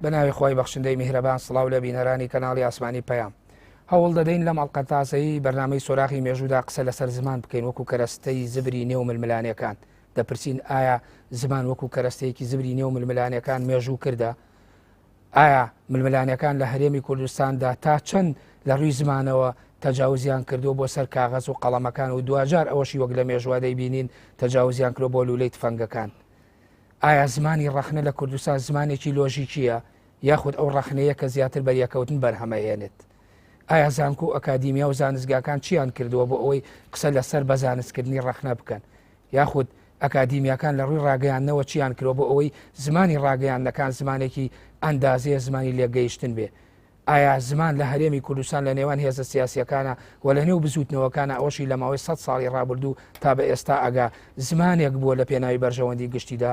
بە ناوی خوای بەخشندەی میهرەبان سڵاو لە بینەرانی کەناڵی ئاسمانی پەیام. هەوڵ دەدەین لەم ئەڵقە تازەی بەرنامەی سۆراغی مێژوودا قسە لەسەر زمان بکەین وەکو کەرەستەی زبری نێو ململانێکان. دەپرسین ئایا زمان وەکو کەرەستەیەکی زبری نێو ململانێکان مێژوو کردە؟ ئایا ململانێکان لە هەرێمی کوردستاندا تا چەند لە ڕووی زمانەوە تەجاوزیان کردووە بۆ سەر کاغەز و قەڵەمەکان و دواجار ئەوەشی وەک لە مێژوە دەیبینین تەجاوزیان کردووە بۆ لوولەی تفەنگەکان؟ ئایا زمانی ڕەخنە لە کوردستان زمانێکی لۆژیکییە یاخود ئەو ڕەخنەیە کە زیاتر بەریەکەوتن بەرهەمەهێنێت؟ ئایا زانکۆ و ئەکادیمیا و زانستگاکان چیان کردووە بۆ ئەوەی قسە لەسەر بە زانستکردنی ڕەخنە بکەن؟ یاخود ئەکادیمیاکان لە ڕووی ڕاگەیاندنەوە چیان کردووە بۆ ئەوەی زمانی ڕاگەیاندنەکان زمانێکی ئەندازەیە زمانی لێکگەیشتن بێ؟ ئایا زمان لە هەرێمی کوردستان لە نێوان هێزە سیاسیەکانە و لە نێو بزووتنەوەکانە ئەوەشی لە ماوەی سەد ساڵی ڕابردوو تا بە ئێستا ئەگا زمانێک بووە لە پێناوی بەرژەوەندی گشتیدا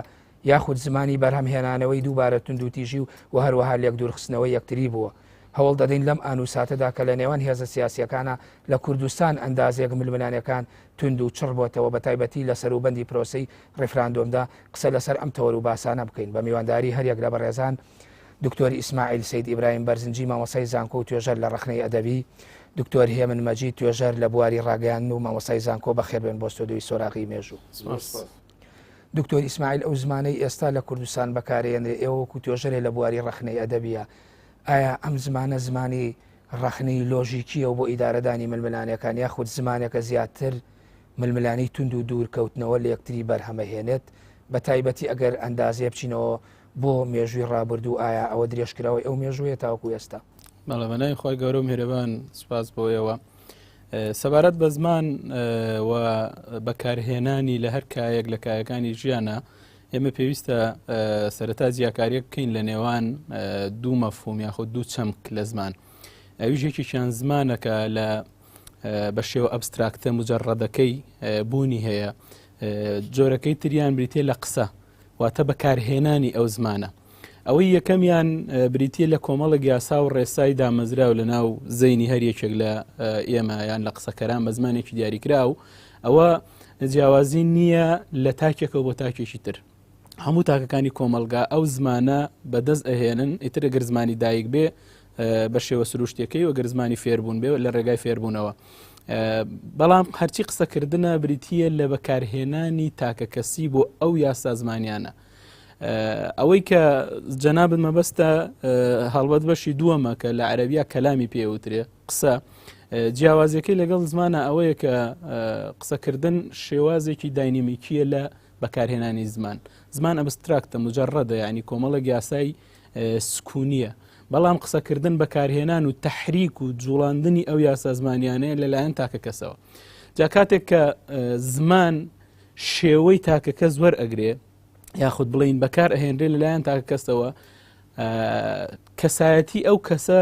یاخود زمانی بەرهەمهێنانەوەی دووبارە توندوتیژی و و هەروەها لێکدوورخستنەوەی یەکتری بووە؟ هەوڵ دەدەین لەم ئان و ساتەدا کە لە نێوان هێزە سیاسیەکانە لە کوردستان ئەندازەیەک ململانێکان توند و چڕ بۆتەوە بە تایبەتی لە سەروبەندی پرۆسەی ڕیفراندۆمدا قسە لەسەر ئەم تەوەر و باسانە بکەین بە میوانداری هەریەک لە بەڕێزان دکتۆر ئیسماعیل سەید ئیبراهیم بەرزنجی مامۆستای زانکۆ و توێژەر لە ڕەخنەی ئەدەبی، دکتۆر هێمن مەجید توێژەر لە بواری ڕاگەیاندن و مامۆستای زانکۆ بەخێربێن بۆ ستۆدیۆی سۆراغی مێژوو. دکتۆر ئیسماعیل ئەو زمانەی ئێستا لە کوردستان بەکارێنرێ ئێوە وەکو توێژەرێ لە بواری ڕەخنەی ئەدەبیە ئایا ئەم زمانە زمانی ڕەخنەی لۆژیکیە و بۆ ئیدارەدانی ململانێکان یاخود زمانێکە زیاتر ململانێی توند و دوورکەوتنەوە لە یەکتری بەرهەمەهێنێت بە تایبەتی ئەگەر ئەندازەیە بچینەوە بۆ مێژووی ڕابردوو ئایا ئەوە درێژکراوەی ئەو مێژوویە تاوەکو ئێستا؟ بەڵێ بە ناوی خوای گەورە و میهرەبان سوپاس بۆ ئێوە. سەبارەت بە زمان و بەکارهێنانی لە هەر کایەک لە کایەکانی ژیانە ئێمە پێویستە سەرەتا جیاکاریەک بکەین لە نێوان دوو مەفهوم یاخود دوو چەمک لە زمان ئەویش یەکێکیان زمانەکە لە بە شێوە ئەبستراکتە مجرڕەدەکەی بوونی هەیە جۆرەکەی تریان بریتە لە قسە واتە بەکارهێنانی ئەو زمانە. ئەوەی یەکەمیان بریتە لە کۆمەڵێک یاسا و ڕێسای دامەزراو لە ناو زەینی هەر یەکێک لە ئێمە یان لە قسەکەران بە زمانێکی دیاریکراو ئەوە جیاوازی نییە لە تاکێکەوە بۆ تاکێکی تر. هەموو تاکەکانی کۆمەلگا ئەو زمانە بەدەست ئەهێنن ئیتر گەر زمانی دایک بێ بە شێوە سروشتەکەی و گەر زمانی فێربوون بێ لە ڕێگای فێربوونەوە. بەڵام هەرچی قسەکردنە بریتە لە بەکارهێنانی تاکەکەسی بۆ ئەو یاسا زمانیانە. ئەوەی کە جەنابت مەبەستە هەڵبەت بەشی دووەمە کە لە عەربیا کەلامی پێوترێ قسە جیاوازیەکەی لەگەڵ زمانە ئەوەیە کە قسەکردن شێوازێکی داینیمیکیە لە بەکارهێنانی زمان زمان ئەبستراکتە مجرڕەدە ینی کۆمەڵێک یاسای سکونیە بەڵام قسەکردن بەکارهێنان و تەحریک و جوڵاندنی ئەو یاسا زمانیانەیە لەلایەن تاکە کەسەوە جا کاتێک کە زمان شێوەی تاکە کەس وەرئەگرێ یاخود بڵین بەکار ئەهێنرێ لەلایەن تاکە کەسەوە کەسایەتی ئەو کەسە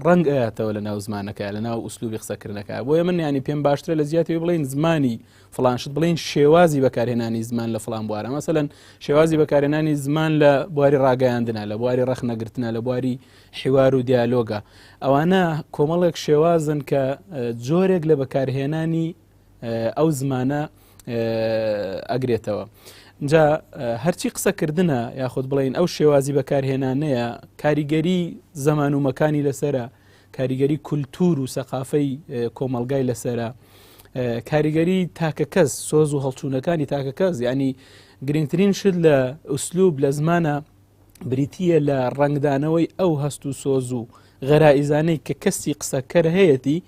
ڕنگ ئەیاتەوە لە ناو زمانەکە لە ناو ئوسلوبی قسەکردنەکە بۆیە من ینی پێم باشترە لە جیاتی بڵین زمانی فڵان شت بڵین شێوازی بەکارهێنانی زمان لە فڵان بوارە مەسەلەن شێوازی بەکارهێنانی زمان لە بواری ڕاگەیاندنە لە بواری ڕەخنەگرتنە لە بواری حیوار و دیالۆگە ئەوانە کۆمەڵێک شێوازن کە جۆرێک لە بەکارهێنانی ئەو زمانە ئەگرێتەوە. جا هەرچی قسەکردنە یاخود بڵین ئەو شێوازی بەکارهێنانەیە کاریگەری زەمان و مەکانی لەسرە کاریگەری کولتوور و سەقافەی کۆمەڵگای لەسرە کاریگەری تاکەکەس سۆز و هەڵچوونەکانی تاکەکەس ینی گرنگترین شت لە ئوسلوب لە زمانە بریتە لە ڕنگدانەوەی ئەو هەست و سۆز و غەرائیزانەی کە کەسی قسەکەر هەیەتی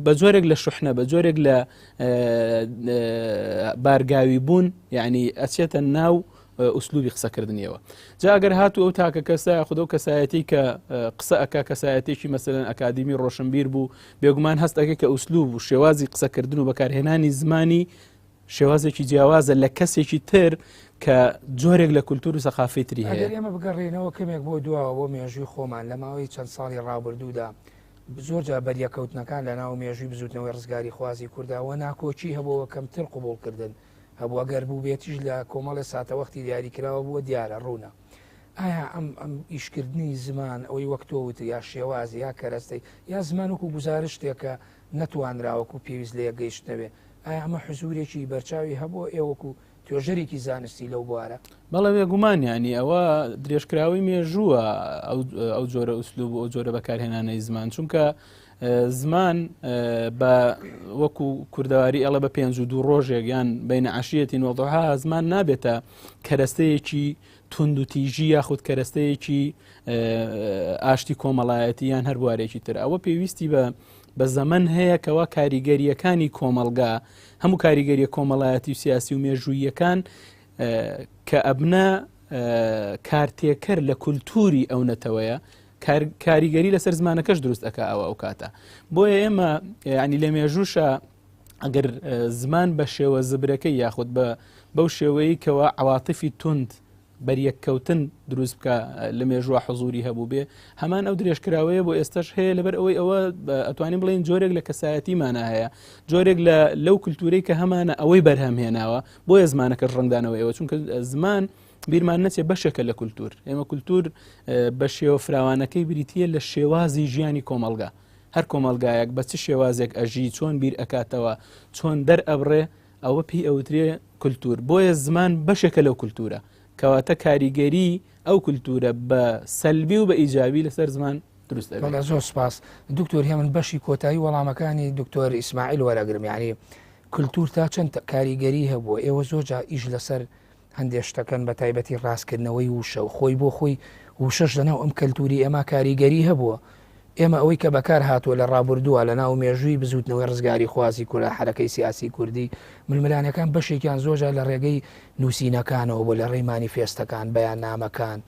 بە جۆرێک لە شوحنە بە جۆرێک لە بارگاوی بوون یعنی ئەچێتە ناو ئوسلوبی قسەکردنیەوە جا ئەگەر هاتوو ئەو تاکە کەسە خودۆ کەسایەتی کە قسە ئەک کەسایەتێکی مەسەلەن ئەکادیمی ڕۆشنبیر بوو بێگومان هەست ئەەکە کە ئوسلوب و شێوازی قسەکردن و بەکارهێنانی زمانی شێوازێکی جیاوازە لە کەسێکی تر کە جۆرێک لە کولتور و سەقافی تری هەیە. ئێمە بگەڕێینەوە کەمێک بۆ دواوە بۆ مێژووی خۆمان لە ماوەی چەند ساڵی ڕابردوودا زۆر جار بەریەکەوتنەکان لە ناو مێژووی بزوتنەوەی ڕزگاریخوازی کورددا و ناکۆکی هەبووە کەمتر قبوڵکردن هەبووە گەر بووبێتیش لە کۆمەڵێ ساتەوەختی دیاریکراوە بووە دیارە ڕوونە ئایا ئەم ئەم ئیشکردنی زمان ئەوەی وەک تۆ وت یا شێواز یا کەرەستەی یا زمان وەکو گوزارشتێکە نەتوانرا وەکو پێویست لە یەکگەیشتنەوێ. ئایا ئەمە حزوورێکی بەرچاوی هەبووە ئێوە وەکو توێژەرێکی زانستی لەو بوارە؟ بەڵێ بێگومان یانی ئەوە درێژکراوەی مێژووە ئەو جۆرە ئوسلوب و ئەو جۆرە بەکارهێنانەی زمان چونکە زمان بە وەکو کوردەواری ئەڵە بە پێنج و دوو ڕۆژێک یان بینە عشیەتی نۆضها زمان نابێتە کەرەستەیەکی توند و تیژی یاخود کەرەستەیەکی ئاشتی کۆمەڵایەتی یان هەر بوارێکی تر ئەوە پێویستی بە بە زەمەن هەیە کەوا کاریگەرییەکانی کۆمەڵگا هەموو کاریگەریە کۆمەڵایەتی و سیاسی و مێژووییەکان کە ئەبنە کارتێکەر لە کولتوری ئەو نەتەوەیە کاریگەری لەسەر زمانەکەش دروست ئەک ئەوە ئەو کاتە بۆیە ئێمە ینی لە مێژووشە ئەگەر زمان بە شێوە زبرەکەی یاخود بە بەو شێوەیە کەەوە عواتفی توند بەریەککەوتن دروست بکا لە مێژووە حزوری هەبووبێ هەمان ئەو درێژکراوەیە بۆ ئێستش هەیە لەبەر ئەوەی ئەوە ئەتوانین بڵێن جۆرێک لە کەسایەتیمانە هەیە جۆرێک لە لەو کولتورەی کە هەمانە ئەوەی بەرهەم هێناوە بۆیە زمانەکەش ڕەنگدانەوە ئێوە چونکە زمان بیرمان نەچێ بەشێکە لە کولتور ئێمە کولتور بە شێوە فراوانەکەی بریتە لە شێوازی ژیانی کۆمەلگا هەر کۆمەلگایەک بە چ شێوازێک ئەژی چۆن بیر ئەکاتەوە چۆن دەر ئەبڕێ ئەوە پێی ئەوترێ کولتوور، بۆیە زمان بەشێکە لەو کولتوورە، کەواتە کاریگەری ئەو کولتوورە بە سەلبی و بە ئیجابی لەسەر زمان دروست ئەبێت. بەڵێ زۆر سپاس دکتۆر هێمن بەشی کۆتایی وەڵامەکانی دکتۆر ئیسماعیل وەرەگرم یعنی کولتوور تا چەند کاریگەری هەبووە ئێوە زۆر جا ئیش لەسەر هەندێ شتەکەن بە تایبەتی ڕاستکردنەوەی وشە و خۆی بۆ خۆی وشەش لەناو ئەم کەلتوری ئێمە کاریگەری هەبووە. ئێمە ئەوەی کە بەکار هاتووە لە ڕابوردووە لە ناو مێژووی بزووتنەوەی ڕزگاریخوازی کورد، حەرەکەی سیاسی کوردی، ململانێکان بەشێکیان زۆر جار لە ڕێگەی نووسینەکانەوە بووە، لە ڕێی مانیفێستەکان، بەیاننامەکان،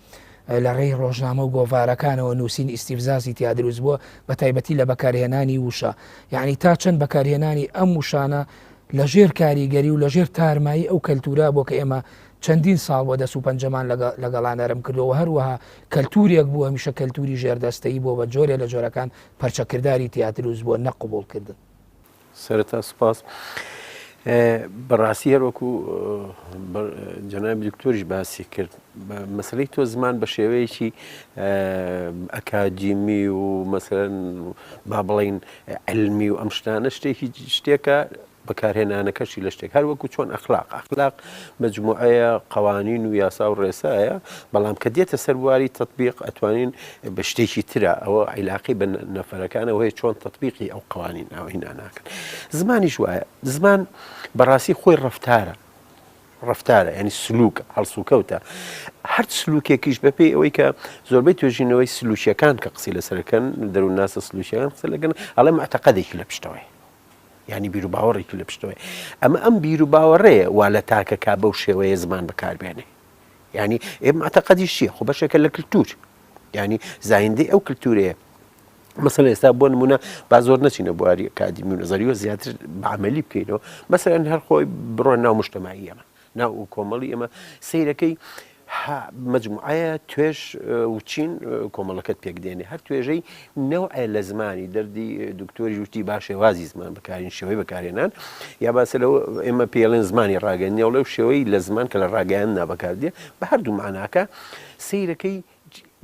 لە ڕێی ڕۆژنامە و گۆڤارەکانەوە نووسین ئیستیفزازی تیا دروست بووە، بە تایبەتی لە بەکارهێنانی وشە. یەعنی تا چەند بەکارهێنانی ئەم وشانە لە ژێر کاریگەری و لە ژێر تارمایی ئەو کەلتورە بووە کە ئێمە چەندین ساڵ بووە دەست و پەنجەمان لەگەڵا نەرم کردووە و هەروەها کەلتورێک بوو هەمیشە کەلتوری ژێردەستەیی بووە بە جۆرێ لە جۆرەکان پەرچەکرداری تیا دروست بووە نەک قبوڵکردن. سەرەتا سوپاس. بەڕاستی هەروەکو جەنابی دکتۆریش باسی کرد مەسلەی تۆ زمان بە شێوەیەکی ئەکادیمی و مەسەرەن با بڵین علمی و ئەم شتانە شتێکی شتێکە بەکارهێنانەکەشی لە شتێک هەر وەکو چۆن ئەخلاق ئەخلاق مجموعەیە قوانین و یاسا و ڕێسایە بەڵام کە دێتە سەر بواری تطبیق ئەتوانین بە شتێکی ترە ئەوە عیلاقی بە نەفەرەکانەوە هەیە چۆن تطبیقی ئەو قوانین ئەوهینا ناکەن زمانیش وایە زمان بەڕاستی خۆی ڕەفتارە ڕەفتارە یانی سلوکە هەڵسوکەوتە هەر سلوکێکیش بەپێی ئەوەی کە زۆربەی توێژینەوەی سلوکیەکان کە قسەی لەسەرەکەن دەروونناسە سلوکیەکان قسە لەگەن ئەڵێ معتەقەدێکی لە پشتەوەی ینی بیر و باوەڕێکی لە پشتەوەی ئەمە ئەم بیر و باوەڕەیە وا لە تاکەکە بەو شێوەیە زمان بەکاربێنێ ینی ئێ معتەقەدیش چییە خۆ بەشێکە لە کللتور ینی زایندەی ئەو کللتورەیە مەسەلەن ئێستا بۆ نمونە با زۆر نەچینە بواری ئەکادیمی و نەزەریەوە زیاتر بە عەمەلی بکەینەوە مەسەلەن هەر خۆی بڕۆ ناو مجتەمەعی ئێمە ناو کۆمەڵی ئێمە سەیرەکەی مجموعەیە توێژ و چین کۆمەڵەکەت پێک دێنێ هەر توێژەی نەوعێ لە زمانی دەردی دکتۆری وتی با شێوازی زمان بەکارین شێوەی بەکارێنان یا باسە لەوە ئێمە پێڵێن زمانی ڕاگەیاندنەوە لەو شێوەی لە زمان کە لە ڕاگەیاندنا بەکاردێ بە هەردوو معناکە سەیرەکەی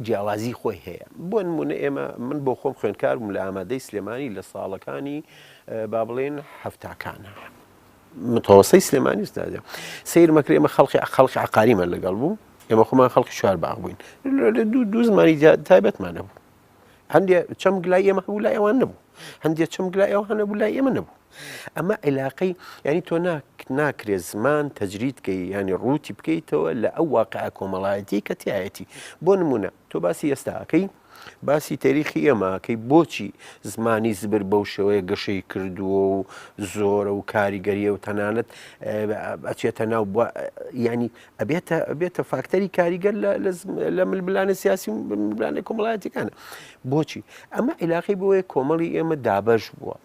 جیاوازی خۆی هەیە بۆ نمونە ئێمە من بۆ خۆم خوێندکار بووم لە ئامادەی سلێمانی لە ساڵەکانی با بڵێن هەفتاکانە متەوەسەی سلێمانی استادە سیر مەکرێ ئێمە خەڵکی خەڵکی عقاریمان لەگەڵ بوو ئێمە خۆمان خەڵکی شار باغ بووین دوو دوو زمانی تایبەتمان هەبوو هەندێ چەمک لای ئێمە هەبوو لای ئەوان نەبوو هەندێ چەمک لای ئەوان هەبوو لای ئێمە نەبوو ئەمە عیلاقەی ینی تۆ ناکرێ زمان تەجرید کەی ینی ڕووتی بکەیتەوە لە ئەو واقع کۆمەڵایەتی کە تایەتی بۆ نمونە تۆ باسی ئێستاکەی باسی تەریخی ئێمەکەی بۆچی زمانی زبر بەو شێوەیە گەشەی کردووە و زۆرە و کاریگەریە و تەنانەت ئەچێتە ناو ینی ئەبێتە ئەبێتە فاکتەری کاریگەر لە ململانێ سیاسی و ململانێ کۆمەڵایەتیەکانە بۆچی ئەمە عیلاقی بۆیە کۆمەڵی ئێمە دابەش بووە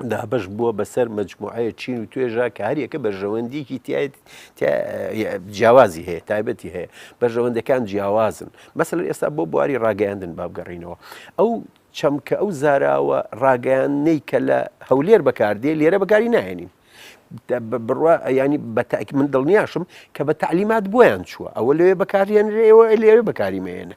دابەش بووە بەسەر مجموعەیە چین و توێژا کە هەریەکە بەرژەوەندیکی جیاوازی هەیە تایبەتی هەیە بەرژەوەندەکان جیاوازن مەسەر ئێستا بۆ بواری ڕاگەیاندن بابگەڕینەوە ئەو چەمکە ئەو زاراوە ڕاگەیاندنەی کە لە هەولێر بەکاردێ لێرە بەکاری ناهێنین بڕوا ینی بە تاکی من دڵنیاشم کە بە تعلیمات بۆیان چووە ئەوە لەوێ بەکاریێنرێ ئێوە لێوێ بەکاری مێنە.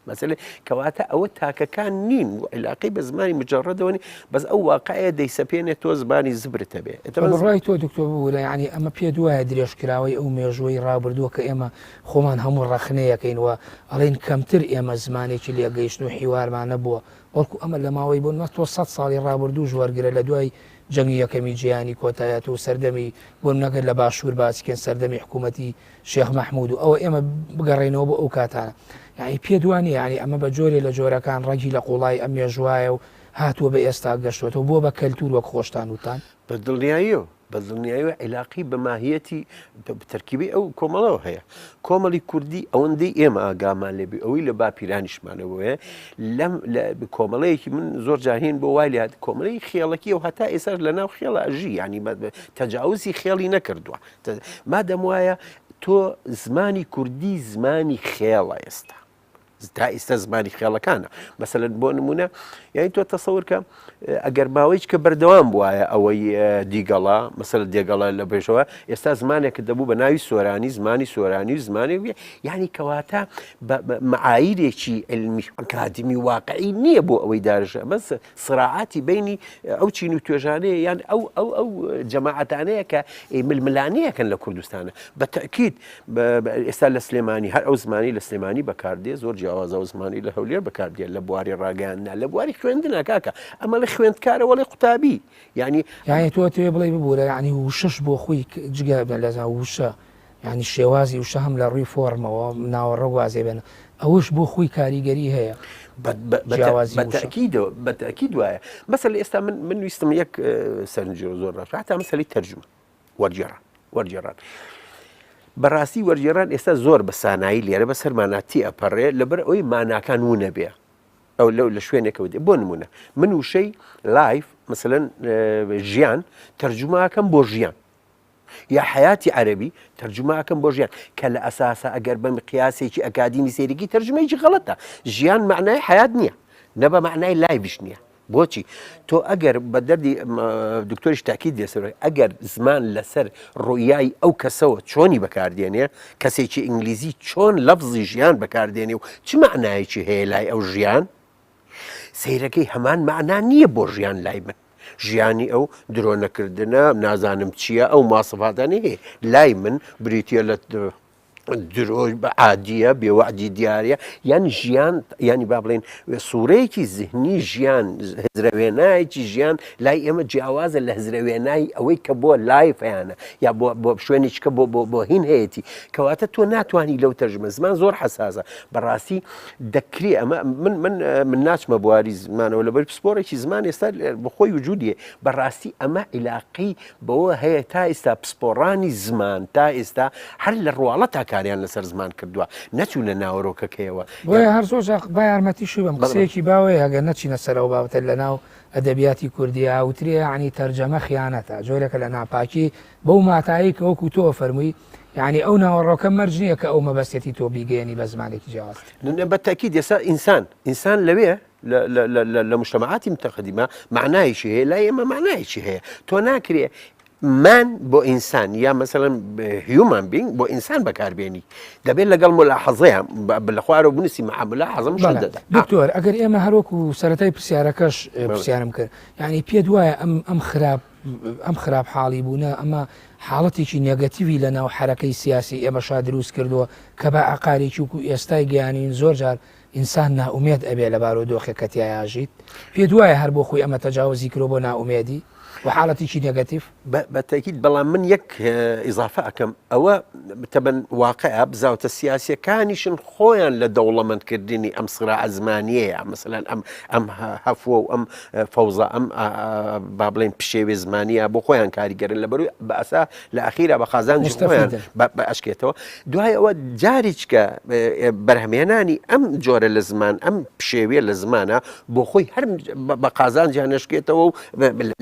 مەسەلە کەواتە ئەوە تاکەکان نین و عیلاقەی بە زمانی مجەڕەدەوە نی بەس ئەو واقعەیە دەیسەپێنێت تۆ زمانی زبرت هەبێ. بە بڕوای تۆ دکتۆر ببورە یانی ئەمە پێت وایە درێژکراوەی ئەو مێژووەی ڕابردووە کە ئێمە خۆمان هەموو ڕەخنەیەکەین و ئەڵێین کەمتر ئێمە زمانێکی لێکگەیشتن و حیوارمان نەبووە بەڵکو ئەمە لە ماوەی بۆ نمونە تۆ سەد ساڵی ڕابردووش وەرگرە لە دوای جەنگی یەکەمی جیهانی کۆتایەت و سەردەمی بۆ نمونە گەر لە باشوور باسی کەین سەردەمی حکوومەتی شێخ مەحمود و ئەوە ئێمە بگەڕێینەوە بۆ ئەو کاتانە یعنی پێت وا نییە یعنی ئەمە بە جۆرێ لە جۆرەکان ڕەگی لە قوڵای ئەم مێژوایە و هاتووە بە ئێستا گەشتوەتەوە بووە بە کەلتور وەک خۆشتان وتان؟ بە دڵنیاییەوە بە دڵنیاییەوە عیلاقەی بە ماهیەتی تەرکیبەی ئەو کۆمەڵەوە هەیە. کۆمەڵی کوردی ئەوەندەی ئێمە ئاگامان لێ بێ ئەوەی لە باپیرانیشمانەوە هەیە لەم لە کۆمەڵەیەکی من زۆر جار هین بۆ وای لێهات کۆمەڵەی خێڵەکی و هەتا ئێستاش لە ناو خێڵە ئەژی یانی تەجاوزی خێڵی نەکردووە. مادەم وایە تۆ زمانی کوردی زمانی خێڵە ئێستا تا ئیستا زمانی خێڵەکانە مەسەلەن بۆ نمونە یعنی تۆ تەسەور کە ئەگەر ماوەیەک کە بەردەوام بواە ئەوەی دیگەڵا مەسەل دێگەڵە لە بێژەوە ئێستا زمانێک دەبوو بە ناوی سۆرانی زمانی سۆرانی و زمانی یعنی کەواتە معایرێکی علمی ئەکادمی واقعی نییە بۆ ئەوەی دارژە بەس سراعاتی بینی ئەو چین و توێژانەیە یان ئەو ئەو ئەو جەماعەتانەیە کە ململانەیەکەن لە کوردستانە بە تەکیید ئێستا لە سلێمانی هەر ئەو زمانی لە سلێمانی بەکاردێ زۆر جیاوازە ئەو زمانی لە هەولێر بەکاردێ لە بواری ڕاگەیاندنا لە بواری خوێندنا کاکە ئەمە لە خوێندکارە وەڵێ قوتابی یعنی یعنی تۆ تێ بڵێ ببوورە یعنی وشەش بۆ خۆی جگە لە وشە یعنی شێوازی وشە هەم لە ڕووی فۆرمەوە ناوەڕۆک وازێ بێنە ئەوەش بۆ خۆی کاریگەری هەیە بەتەکیدەوە بەتەکید وایە مەسەل ئێستا من من ویستم یەک سەرنجی زۆر ڕاش هەتا مەسەلی تەرجمە وەرگێڕان وەرگێڕان بەڕاستی وەرگێڕان ئێستا زۆر بە سانایی لێرە بە سەرمانا تی ئەپەڕێ لەبەر ئەوی ماناکان و نەبێ ئەو لەو لە شوێنێکەوە دێ بۆ نمونە من وشەی life مثلەن ژیان تەرجوماکەم بۆ ژیان یا حیاتی عەربی تەرجوماکەم بۆ ژیان کە لە ئەساسە ئەگەر بە مقیاسێکی ئەکادیمی سێریکی تەرجمەیەکی غەڵەتە ژیان معنای حیات نییە نە بە معنای life ش نییە بۆچی؟ تۆ ئەگەر بە دەردی دکتۆریش تاکید لەسەر ئەگەر زمان لەسەر ڕوئیای ئەو کەسەوە چۆنی بەکاردێنێ کەسێکی ئینگلیزی چۆن لەفزی ژیان بەکاردێنێ و چ معنایەکی هەیە لای ئەو ژیان سەیرەکەی هەمان معنا نییە بۆ ژیان لای من ژیانی ئەو درۆنەکردنە نازانم چییە ئەو ماسەفاتانی هەیە لای من بریتە لە درۆ عادیە بێ وەعدی دیارە یان ژیان ینی با بڵێن سوورەیەکی زهنی ژیان هزرەوێنایەکی ژیان لای ئێمە جیاوازە لە هزرەوێنای ئەوەی کە بۆ life ەیانە یا بۆ بۆ شوێنێککە بۆ بۆ بۆ هین هەیەی کەواتە تۆ ناتوانانی لەو تەرجمە زمان زۆر حەساسە بەڕاستی دەکرێ ئەمە من من من ناچمە بواری زمانەوە لەبەر پسپۆڕێکی زمان ئێستا بەخۆی وجودیە بەڕاستی ئەمە عیلاقی بەوە هەیە تا ئیستا پسپۆڕانی زمان تا ئێستا هەر لە ڕواڵەتا کاریان لەسەر زمان کردووە نەچوونە ناوەرۆکەکەیەوە. بۆیە هەر زۆر جار با یارمەتیشی بەم قسەیەکی باو هەیە ئەگەر نەچینە سەر ئەو بابەتە لەناو ئەدەبیاتی کوردییا ئەوترێ یەعنی تەرجەمە خیانەتە جۆرێکە لە ناپاکی بەو ماتایەی کە وەکوو تۆ ئەفەرمووی یەعنی ئەو ناوەڕۆکە مەرج نییە کە ئەو مەبەستێتی تۆ بیگەیەنی بە زمانێکی جیاواز. بە تەئکید ئێستا ئینسان ئینسان لەوێ لە مجتمعاتی متقدمە معنایشی هەیە لای ئێمە معنایشی هەیە تۆ ناکرێ man بۆ ئینسان یا مەسەڵەن human being بۆ ئینسان بەکاربێنی دەبێت لەگەڵ ملاحەزەیان لە خوارەوە بنووسی مع ملاحظە مشددە. دکتۆر ئەگەر ئێمە هەروەکو سەرەتای پرسیارەکەش پرسیارم کرد یعنی پێت وایە ئەم ئەم خراپ ئەم خراپ حاڵی بوونە ئەمە حاڵەتێکی نێگەتیوی لە ناو حرەکەی سیاسی ئێمەشا دروست کردووە کە بە ئاقارێکی وکو ئێستای گەیانین زۆر جار ئینسان نائومێد ئەبێ لە بارودۆخێک کە تیایا ژیت، پێت وایە هەر بۆ خۆی ئەمە تەجاوزی کرۆ بۆ نائومێدی و حاڵەتیکی نێگەتیڤ؟ بە تەئکید، بەڵام من یەک ئیزافە ئەکەم، ئەوە تەبەن واقعە، بزاوتە سیاسیەکانیشن خۆیان لە دەوڵەمەند کردنی ئەم سراعە زمانیەیە، مەسەلەن ئەم ئەم هەفوە و ئەم فەوزا ئەم با بڵێین پشێوێ زمانیە بۆ خۆیان کاریگەرن لەبەروی بە ئەسا لە ئەخیرا بە قازانجی خۆیان بە ئەشکێتەوە دوای ئەوە جاریچکە بەرهەمهێنانی ئەم جۆرە لە زمان ئەم پشێویە لە زمانە بۆ خۆی هەر بە قازانجیان نەشکێتەوە و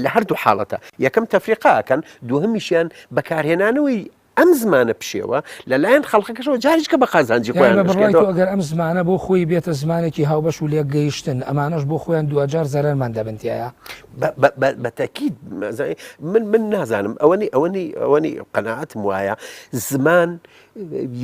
لە هەردوو حاڵەتە یەکەم تەفریقاکەن دووهەمیشیان بەکارهێنانەوەی. ئەم زمانە پشێوە لەلایەن خەڵکەکەشەوە جاریشکە بە قازانجی خۆیان بە بڕوای تۆ ئەگەر ئەم زمانە بۆ خۆی بێتە زمانێکی هاوبەش و لێک گەیشتن ئەمانەش بۆ خۆیان دواجار زەرەرمان دەبن تیایا؟ بە تەکید من من نازانم ئەوەنی ئەوەنی ئەوەنی قەناعەتم وایە زمان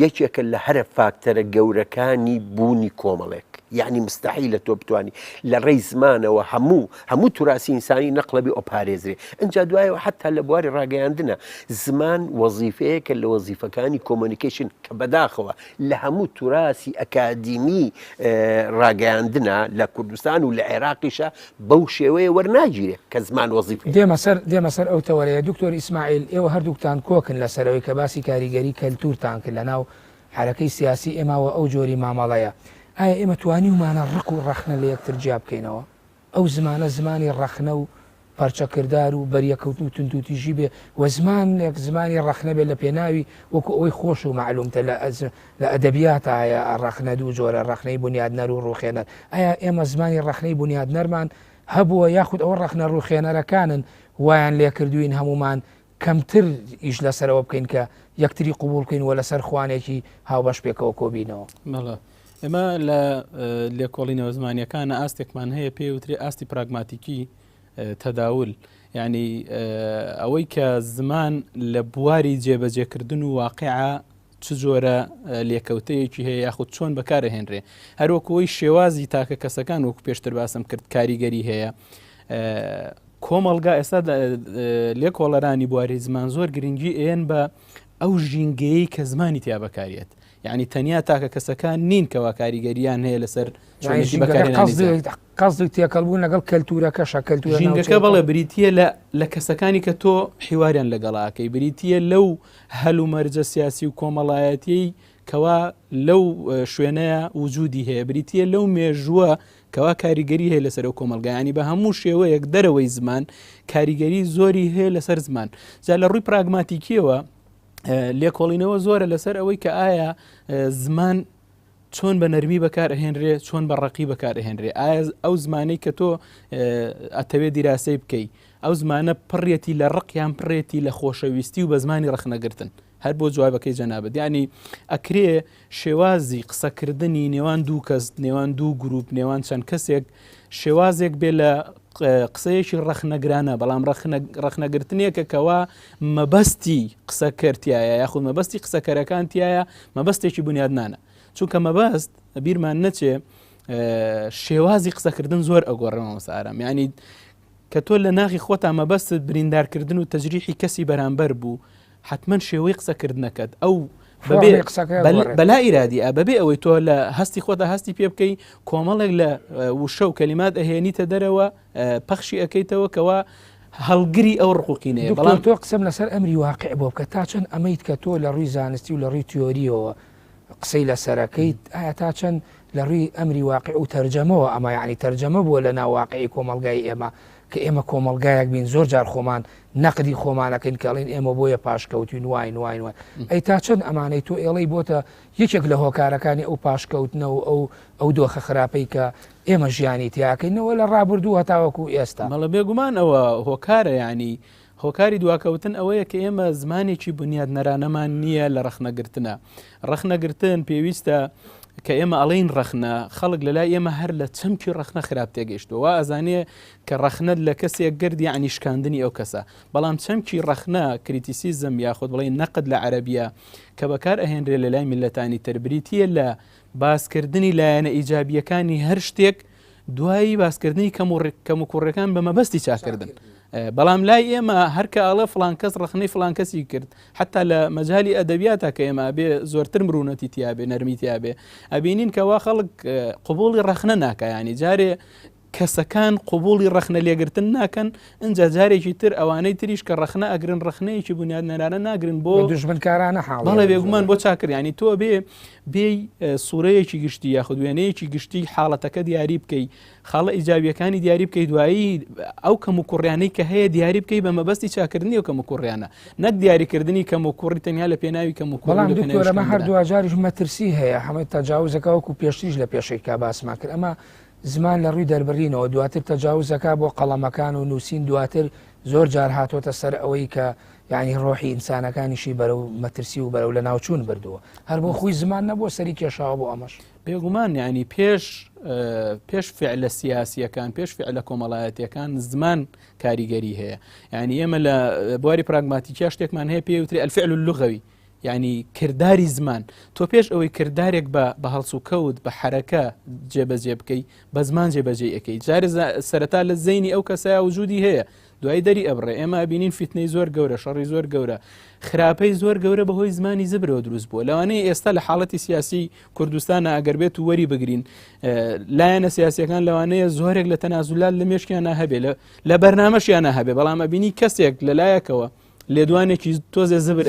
یەکێکە لە هەرە فاکتەرە گەورەکانی بوونی کۆمەڵێک یعنی مستحیلە تۆ بتانی لە ڕێی زمانەوە هەموو هەموو توراسی ئینسانی نەقڵەبی ئۆپارێزرێ ئەجا دوایەوە حتا لە بواری ڕاگەیاندنە زمان وەزیفەیەکە لە وەزیفەکانی communication کە بەداخەوە لە هەموو توراسی ئەکادیمی ڕاگەیاندنە لە کوردستان و لە عێراقیشە بەو شێوەیە وەرناگیرێ کە زمان وەزیفەیە. دێمە سەر دێمە سەر ئەو تەوەرەیە دکتۆر ئیسماعیل ئێوە هەردووکتان کۆکن لەسەر ئەوەی کە باسی کاریگەری کەلتوورتان کرد لەناو حەرەکەی سیاسی ئێمە و ئەو جۆری مامەڵەیە ئایا ئێمە توانیومانە ڕق و ڕەخنە لە یەکتر جیا بکەینەوە؟ ئەو زمانە زمانی ڕەخنە و پەرچەکردار و بەریەکەوتن و توندوتیژی بێ و زمانێک زمانی ڕەخنە بێ لە پێناوی وەکو ئەوەی خۆش و مەعلومتە لە لە ئەدەبیاتا هەیە ڕەخنە دوو جۆرە ڕەخنەی بونیادنەر و ڕووخێنەر ئایا ئێمە زمانی ڕەخنەی بونیادنەرمان هەبووە یاخود ئەوە ڕەخنە ڕووخێنەرەکانن وایان لێکردووین هەموومان کەمتر ئیش لەسەرەوە بکەین کە یەکتری قبوڵ بکەین و لەسەر خوانێکی هاوبەش پێکەوە کۆبینەوە. بەڵێ ئێمە لە لێکۆڵینەوە زمانیەکانە ئاستێکمان هەیە پێ وترێ ئاستی پراگماتیکی تەداول یعنی ئەوەی کە زمان لە بواری جێبەجێکردن و واقعە چ جۆرە لێکەوتەیەکی هەیە یاخود چۆن بەکارەهێنرێ هەروەکەوەی شێوازی تاکە کەسەکان وەکو پێشتر باسم کرد کاریگەری هەیە کۆمەڵگا ئێستا لێکۆڵەرانی بواری زمان زۆر گرنگی ئێن بە ئەو ژینگەیە کە زمانی تیا بەکارێت یعنی تەنیا تاکە کەسەکان نین کەوا کاریگەریان هەیە لەسەر قەزد و تێکەڵبوون لەگەڵ کەلتورەکەشە کەلتورە ژینگەکە بەڵێ بریتە لە لە کەسەکانی کە تۆ حیواریان لەگەڵاکەی بریتە لەو هەلومەرجە سیاسی و کۆمەڵایەتیەی کەوا لەو شوێنەیە وجودی هەیە بریتە لەو مێژووە کەوا کاریگەری هەیە لەسەر ئەو کۆمەلگایانی بە هەموو شێوەیەک دەرەوەی زمان کاریگەری زۆری هەیە لەسەر زمان جا لە ڕووی پراگماتیکیەوە لێکۆڵینەوە زۆرە لەسەر ئەوەی کە ئایا زمان چۆن بە نەرمی بەکار ئەهێنرێ چۆن بە ڕقی بەکار ئەهێنرێ ئایا ئەو زمانەی کە تۆ ئەتەوێ دیراسەی بکەی ئەو زمانە پڕێتی لە ڕق یان پڕێتی لە خۆشەویستی و بە زمانی ڕەخنەگرتن هەر بۆ جوابەکەی جەنابەت یعنی ئەکرێ شێوازی قسەکردنی نێوان دوو کەس نێوان دوو گروپ نێوان چەند کەسێک شێوازێک بێ لە قسەیەکی ڕەخنەگرانە بەڵام ڕەخنەگرتنێکە کەوا مەبەستی قسەکەر تایە یاخود مەبەستی قسەکەرەکان تایە مەبەستێکی بنیادنانە چونکە مەبەست بیرمان نەچێ شێوازی قسەکردن زۆر ئەگۆڕێ مامۆستا ئارام یعنی کە تۆ لە ناخی خۆتا مەبەستت بریندارکردن و تەجریحی کەسی بەرامبەر بوو حتمما شێوەی قسەکردنەکەت ئەو بەلا ئیرادی ئە بەبێ ئەوەی تۆ لە هەستی خۆتا هەستی پێ بکەی کۆمەڵێک لە وشە و کەلیمات ئەهێنیتە دەرەوە پەخشی ئەەکەیتەوە کەوا هەڵگری ئەو ڕقوقینەیە بەڵام تۆ قسەم لەسەر ئەمری واقع بۆ بکە تا چەند ئەمەیت کە تۆ لە ڕووی زانستی و لە ڕووی تیۆریەوە قسەی لەسەرەکەیت ئایا تا چەند لە ڕووی ئەمری واقع و تەرجەمەوە ئەمە یعنی تەرجەمە بووە لە ناو واقعی کۆمەڵگای ئێمە کە ئێمە کۆمەڵگایەک بین زۆر جار خۆمان نەقدی خۆمانەکەین کە ئەڵێن ئێمە بۆیە پاشکەوتوین واین واین واین ئەی تا چەند ئەمانەی تۆ ئێڵەی بۆتە یەکێک لە هۆکارەکانی ئەو پاشکەوتنە و ئەو ئەو دۆخە خراپەی کە ئێمە ژیانی تیاکەینەوە لە ڕابردوو هەتاوەکو ئێستا. بەڵێ بێگومان ئەوە هۆکارە یانی هۆکاری دواکەوتن ئەوەیە کە ئێمە زمانێکی بنیادنەرانەمان نییە لە ڕەخنەگرتنە ڕەخنەگرتن پێویستە کە ئێمە ئەڵێین ڕەخنە خەڵک لە لای ئێمە هەر لە چەمکی ڕەخنە خراپ تێگەیشتووە وا ئەزانێ کە ڕەخنەت لە کەسێک گرت یعنی شکاندنی ئەو کەسە بەڵام چەمکی ڕەخنە criticism یاخود بڵێین نەقد لە عەرەبیە کە بەکار ئەهێنرێ لە لای میللەتانی تر بریتییە لە باسکردنی لایەنە ئیجابییەکانی هەر شتێک دوایی باسکردنی کەموکوڕیەکان بە مەبەستی چاکردن بەڵام لای ئێمە هەرکە ئەڵێ فلان کەس ڕخنەی فلان کەسی کرد حتا لە مەجای ئەدەبیاتە کە ئێمە بێ زۆرتر مرونەتی تیاابێ نەرمی تیاابێ ئەبینین کەوا خەڵک قوبولی ڕەخنە ناکایانی جارێ کەسەکان قوبوڵی ڕەخنە لێگرتن ناکەن، ئنجا جارێکی تر ئەوانەی تریش کە ڕەخنە ئەگرن ڕەخنەیەکی بونیادنەرانە ناگرن بۆ دوژمنکارانە حاڵیان بەڵێ بێگومان بۆ چاکرد یانی تۆ بێ بێی سوورەیەکی گشتی یاخود وێنەیەکی گشتی حاڵەتەکە دیاری بکەی خاڵە ئیجابیەکانی دیاری بکەی دوایی ئەو کەم و کوڕیانەی کە هەیە دیاری بکەی بە مەبەستی چاکردنی ئەو کەم و کوڕیانە نەک دیاریکردنی کەم و کوڕی تەنیا لە پێناوی کەم و کوڕی بەڵام دکتۆر ئەمە هەر دواجاریش مەترسی هەیە هەمە تەجاوزەکە وەکو پێشتریش لە پێشێکا باسمان کرد ئەمە زمان لە ڕووی دەربڕینەوە دواتر تەجاوز ئەکا بۆ قەڵەمەکان و نووسین دواتر زۆر جار هاتۆتە سەر ئەوەی کە یعنی ڕۆحی ئینسانەکانیشی بەرەو مەترسی و بەرەو لە ناوچوون بردووە هەر بۆ خۆی زمان نەبووە سەری کێشاوە بۆ ئەمەش. بێگومان یعنی پێش پێش فعلە سیاسیەکان پێش فعلە کۆمەڵایەتیەکان زمان کاریگەری هەیە یعنی ئێمە لە بواری پراگماتیکیا شتێکمان هەیە پێوتری الفعل اللغوی یعنی کرداری زمان تۆ پێش ئەوەی کردارێک بە بە هەڵسوکەوت بە حرەکە جێبەجێ بکەی بە زمان جێبەجێ ئەەکەی جارێ سەرەتا لە زەینی ئەو کەسەیە وجودی هەیە دوایی دەری ئەبڕێ ئێمە ئەبینین فیتنەی زۆر گەورە شەڕی زۆر گەورە خراپەی زۆر گەورە بەهۆی زمانی زبرەوە دروست بووە لەوانەیە ئێستا لە حاڵەتی سیاسی کوردستانە ئەگەر بێت و وەری بگرین لایەنە سیاسەکان لەوانەیە زۆرێک لە تەنازولات لە مێشکیانە هەبێ لە بەرنامەشیانە هەبێ بەڵام ئەبینی کەسێک لەلایەکەوە لێدوانێکی تۆزێ زبر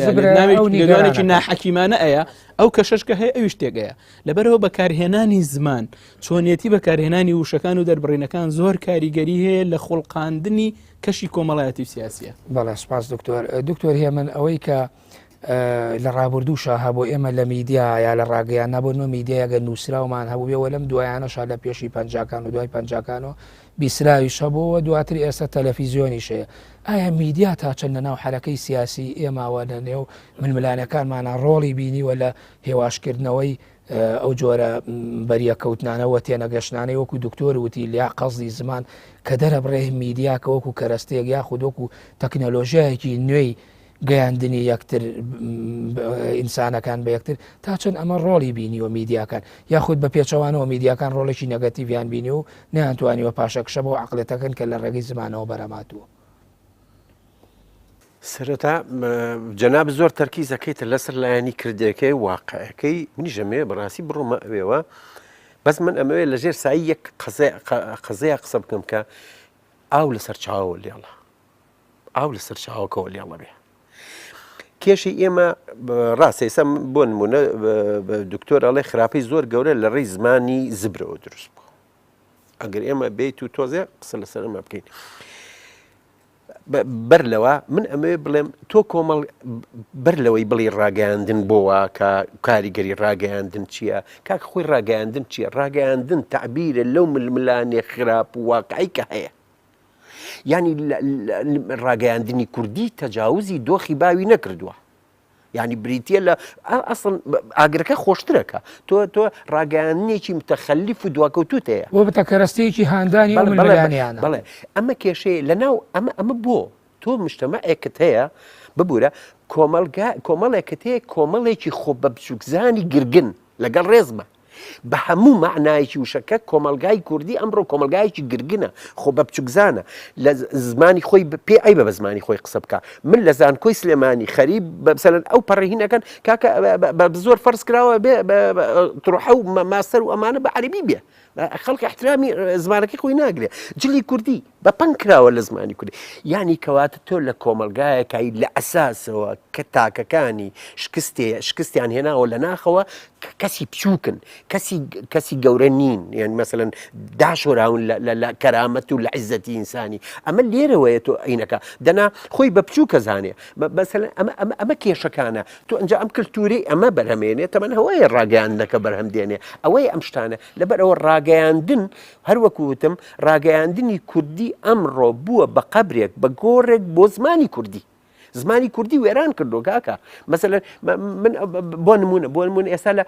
لێدوانێکی ناحەکیمانە ئەیە ئەو کەشەش کە هەیە ئەویش تێگەیە لەبەرەوە بەکارهێنانی زمان چۆنیەتی بەکارهێنانی وشەکان و دەربڕینەکان زۆر کاریگەری هەیە لە خوڵقاندنی کەشی کۆمەڵایەتی و سیاسیە. بەڵێ سپاس دکتۆر. دکتۆر هێمن ئەوەی کە لە ڕابردووشا هەبوو ئێمە لە میدیا یا لە ڕاگەیاندنا بۆ نموونە میدیای ئەگەر نووسراومان هەبووبێ و لەم دوایانەشا لە پێشی پەنجاکان و دوای پەنجاکانەوە بیسراویش هەبوو و دواتر ئێستا تەلەفیزیۆنیش هەیە ئایا میدیا تا چەند لەناو حەرەکەی سیاسی ئێماوە لە نێو ململانەکانمانە ڕۆڵی بینیوە لە هێواشکردنەوەی ئەو جۆرە بەریەککەوتنانە و تێنەگەشتنانەی وەکو دکتۆر وتی لیا قەزی زمان کە دەرەبڕێ میدیا کە وەکو کەرەستەیەک یاخود وەکو تەکنەلۆژیایەکی نوێی گەیاندنی یەکتر ئینسانەکان بە یەکتر تا چەند ئەمە ڕۆڵی بینیوە میدیاکان یاخود بە پێچەوانەوە میدیاکان ڕۆڵێکی نەگەتیڤیان بینی و نەیانتوانیوە پاشەکشە بەو عەقڵێتەکەن کە لە ڕێگەی زمانەوە بەرهەمهاتووە. سەرەتا جەناب زۆر تەرکیز ئەکەیتە لەسەر لایەنی کردەکەی واقعەکەی منیش ئەمەوێ بەڕاستی بڕۆمە ئەوێوە بەس من ئەمەوێ لەژێر سایی یەک قەزەیە قسە بکەم کە ئاو لەسەر چاوە لێڵە ئاو لەسەر چاوەکەەوە لێڵە بێ کێشی ئێمە ڕاستە ئێستا بۆ نمونە دکتۆر ئەڵێ خراپەی زۆر گەورە لە ڕێی زمانی زبرەوە دروست بوو ئەگەر ئێمە بیت و تۆزێ قسە لەسەر ئەمە بکەین بەر لەوە من ئەمەوێ بڵێم تۆ کۆمەڵ بەر لەوەی بڵی ڕاگەیاندن بۆوە کە کاریگەری ڕاگەیاندن چییە کاک خۆی ڕاگەیاندن چییە ڕاگەیاندن تعبیرە لەو ململانێ خراپ و واقعی کە هەیە ینی ڕاگەیاندنی کوردی تەجاوزی دۆخی باوی نەکردووە یانی بریتیە لە ئەسڵ ئاگرەکە خۆشترەکە تۆ تۆ ڕاگەیاندنێکی متەخەلیف و دواکەوتوت هەیە بۆ بتە کەرەستەیەکی هاندانی ئەو ململانێیانە. بەڵێ ئەمە کێشەیە لە ناو ئەمە ئەمە بۆ تۆ مجتەمەعێکت هەیە ببورە کۆمەڵگا کۆمەڵێکت هەیە کۆمەڵێکی خۆ بە بچووکزانی گرگن لەگەڵ ڕێزمە بە هەموو مەعنایەکی وشەکە کۆمەڵگای کوردی ئەمڕۆ کۆمەڵگایەکی گرگنە، خۆ بە بچوکزانە، لە زمانی خۆی پێ عەیبە بە زمانی خۆی قسە بکا. من لە زانکۆی سلێمانی خەریب بە مەسەلەن ئەو پەڕی هین ئەکەن کاکە بە زۆر فەرز کراوە بێ تڕحە و ماستەر و ئەمانە بە عەرەبی بێ. خەڵک احترامی زمانەکەی خۆی ناگرێ. جلی کوردی بە پەنگ کراوە لە زمانی کوردی. یانی کەواتە تۆ لە کۆمەڵگایەکای لە ئەساسەوە کە تاکەکانی شکستێ شکستیان هێناوە لە ناخەوە کەسی بچووکن کەسی کەسی گەورە نین یان مەسەلەن داشۆراون لە کەرامەت و لە عیزەتی ئینسانی ئەمە لێرەوەیە تۆ ئەینەکە دەنا خۆی بە بچووکە زانێ مەسەلەن ئەمە ئەمە ئەمە کێشەکانە تۆ ئەنجا ئەم کللتوری ئەمە بەرهەمێنێ تەمەن هەوەیە ڕاگەیاندنەکە بەرهەم دێنێ ئەوەی ئەم شتانە لەبەر ئەوە ڕاگەیاندن هەروەکو وتم ڕاگەیاندنی کوردی ئەمڕۆ بووە بە قەبرێک بە گۆڕێک بۆ زمانی کوردی زمانی کوردی وێران کردو کاکە مەسەلەن من بۆ نمونە بۆ نمونە ئێستا لە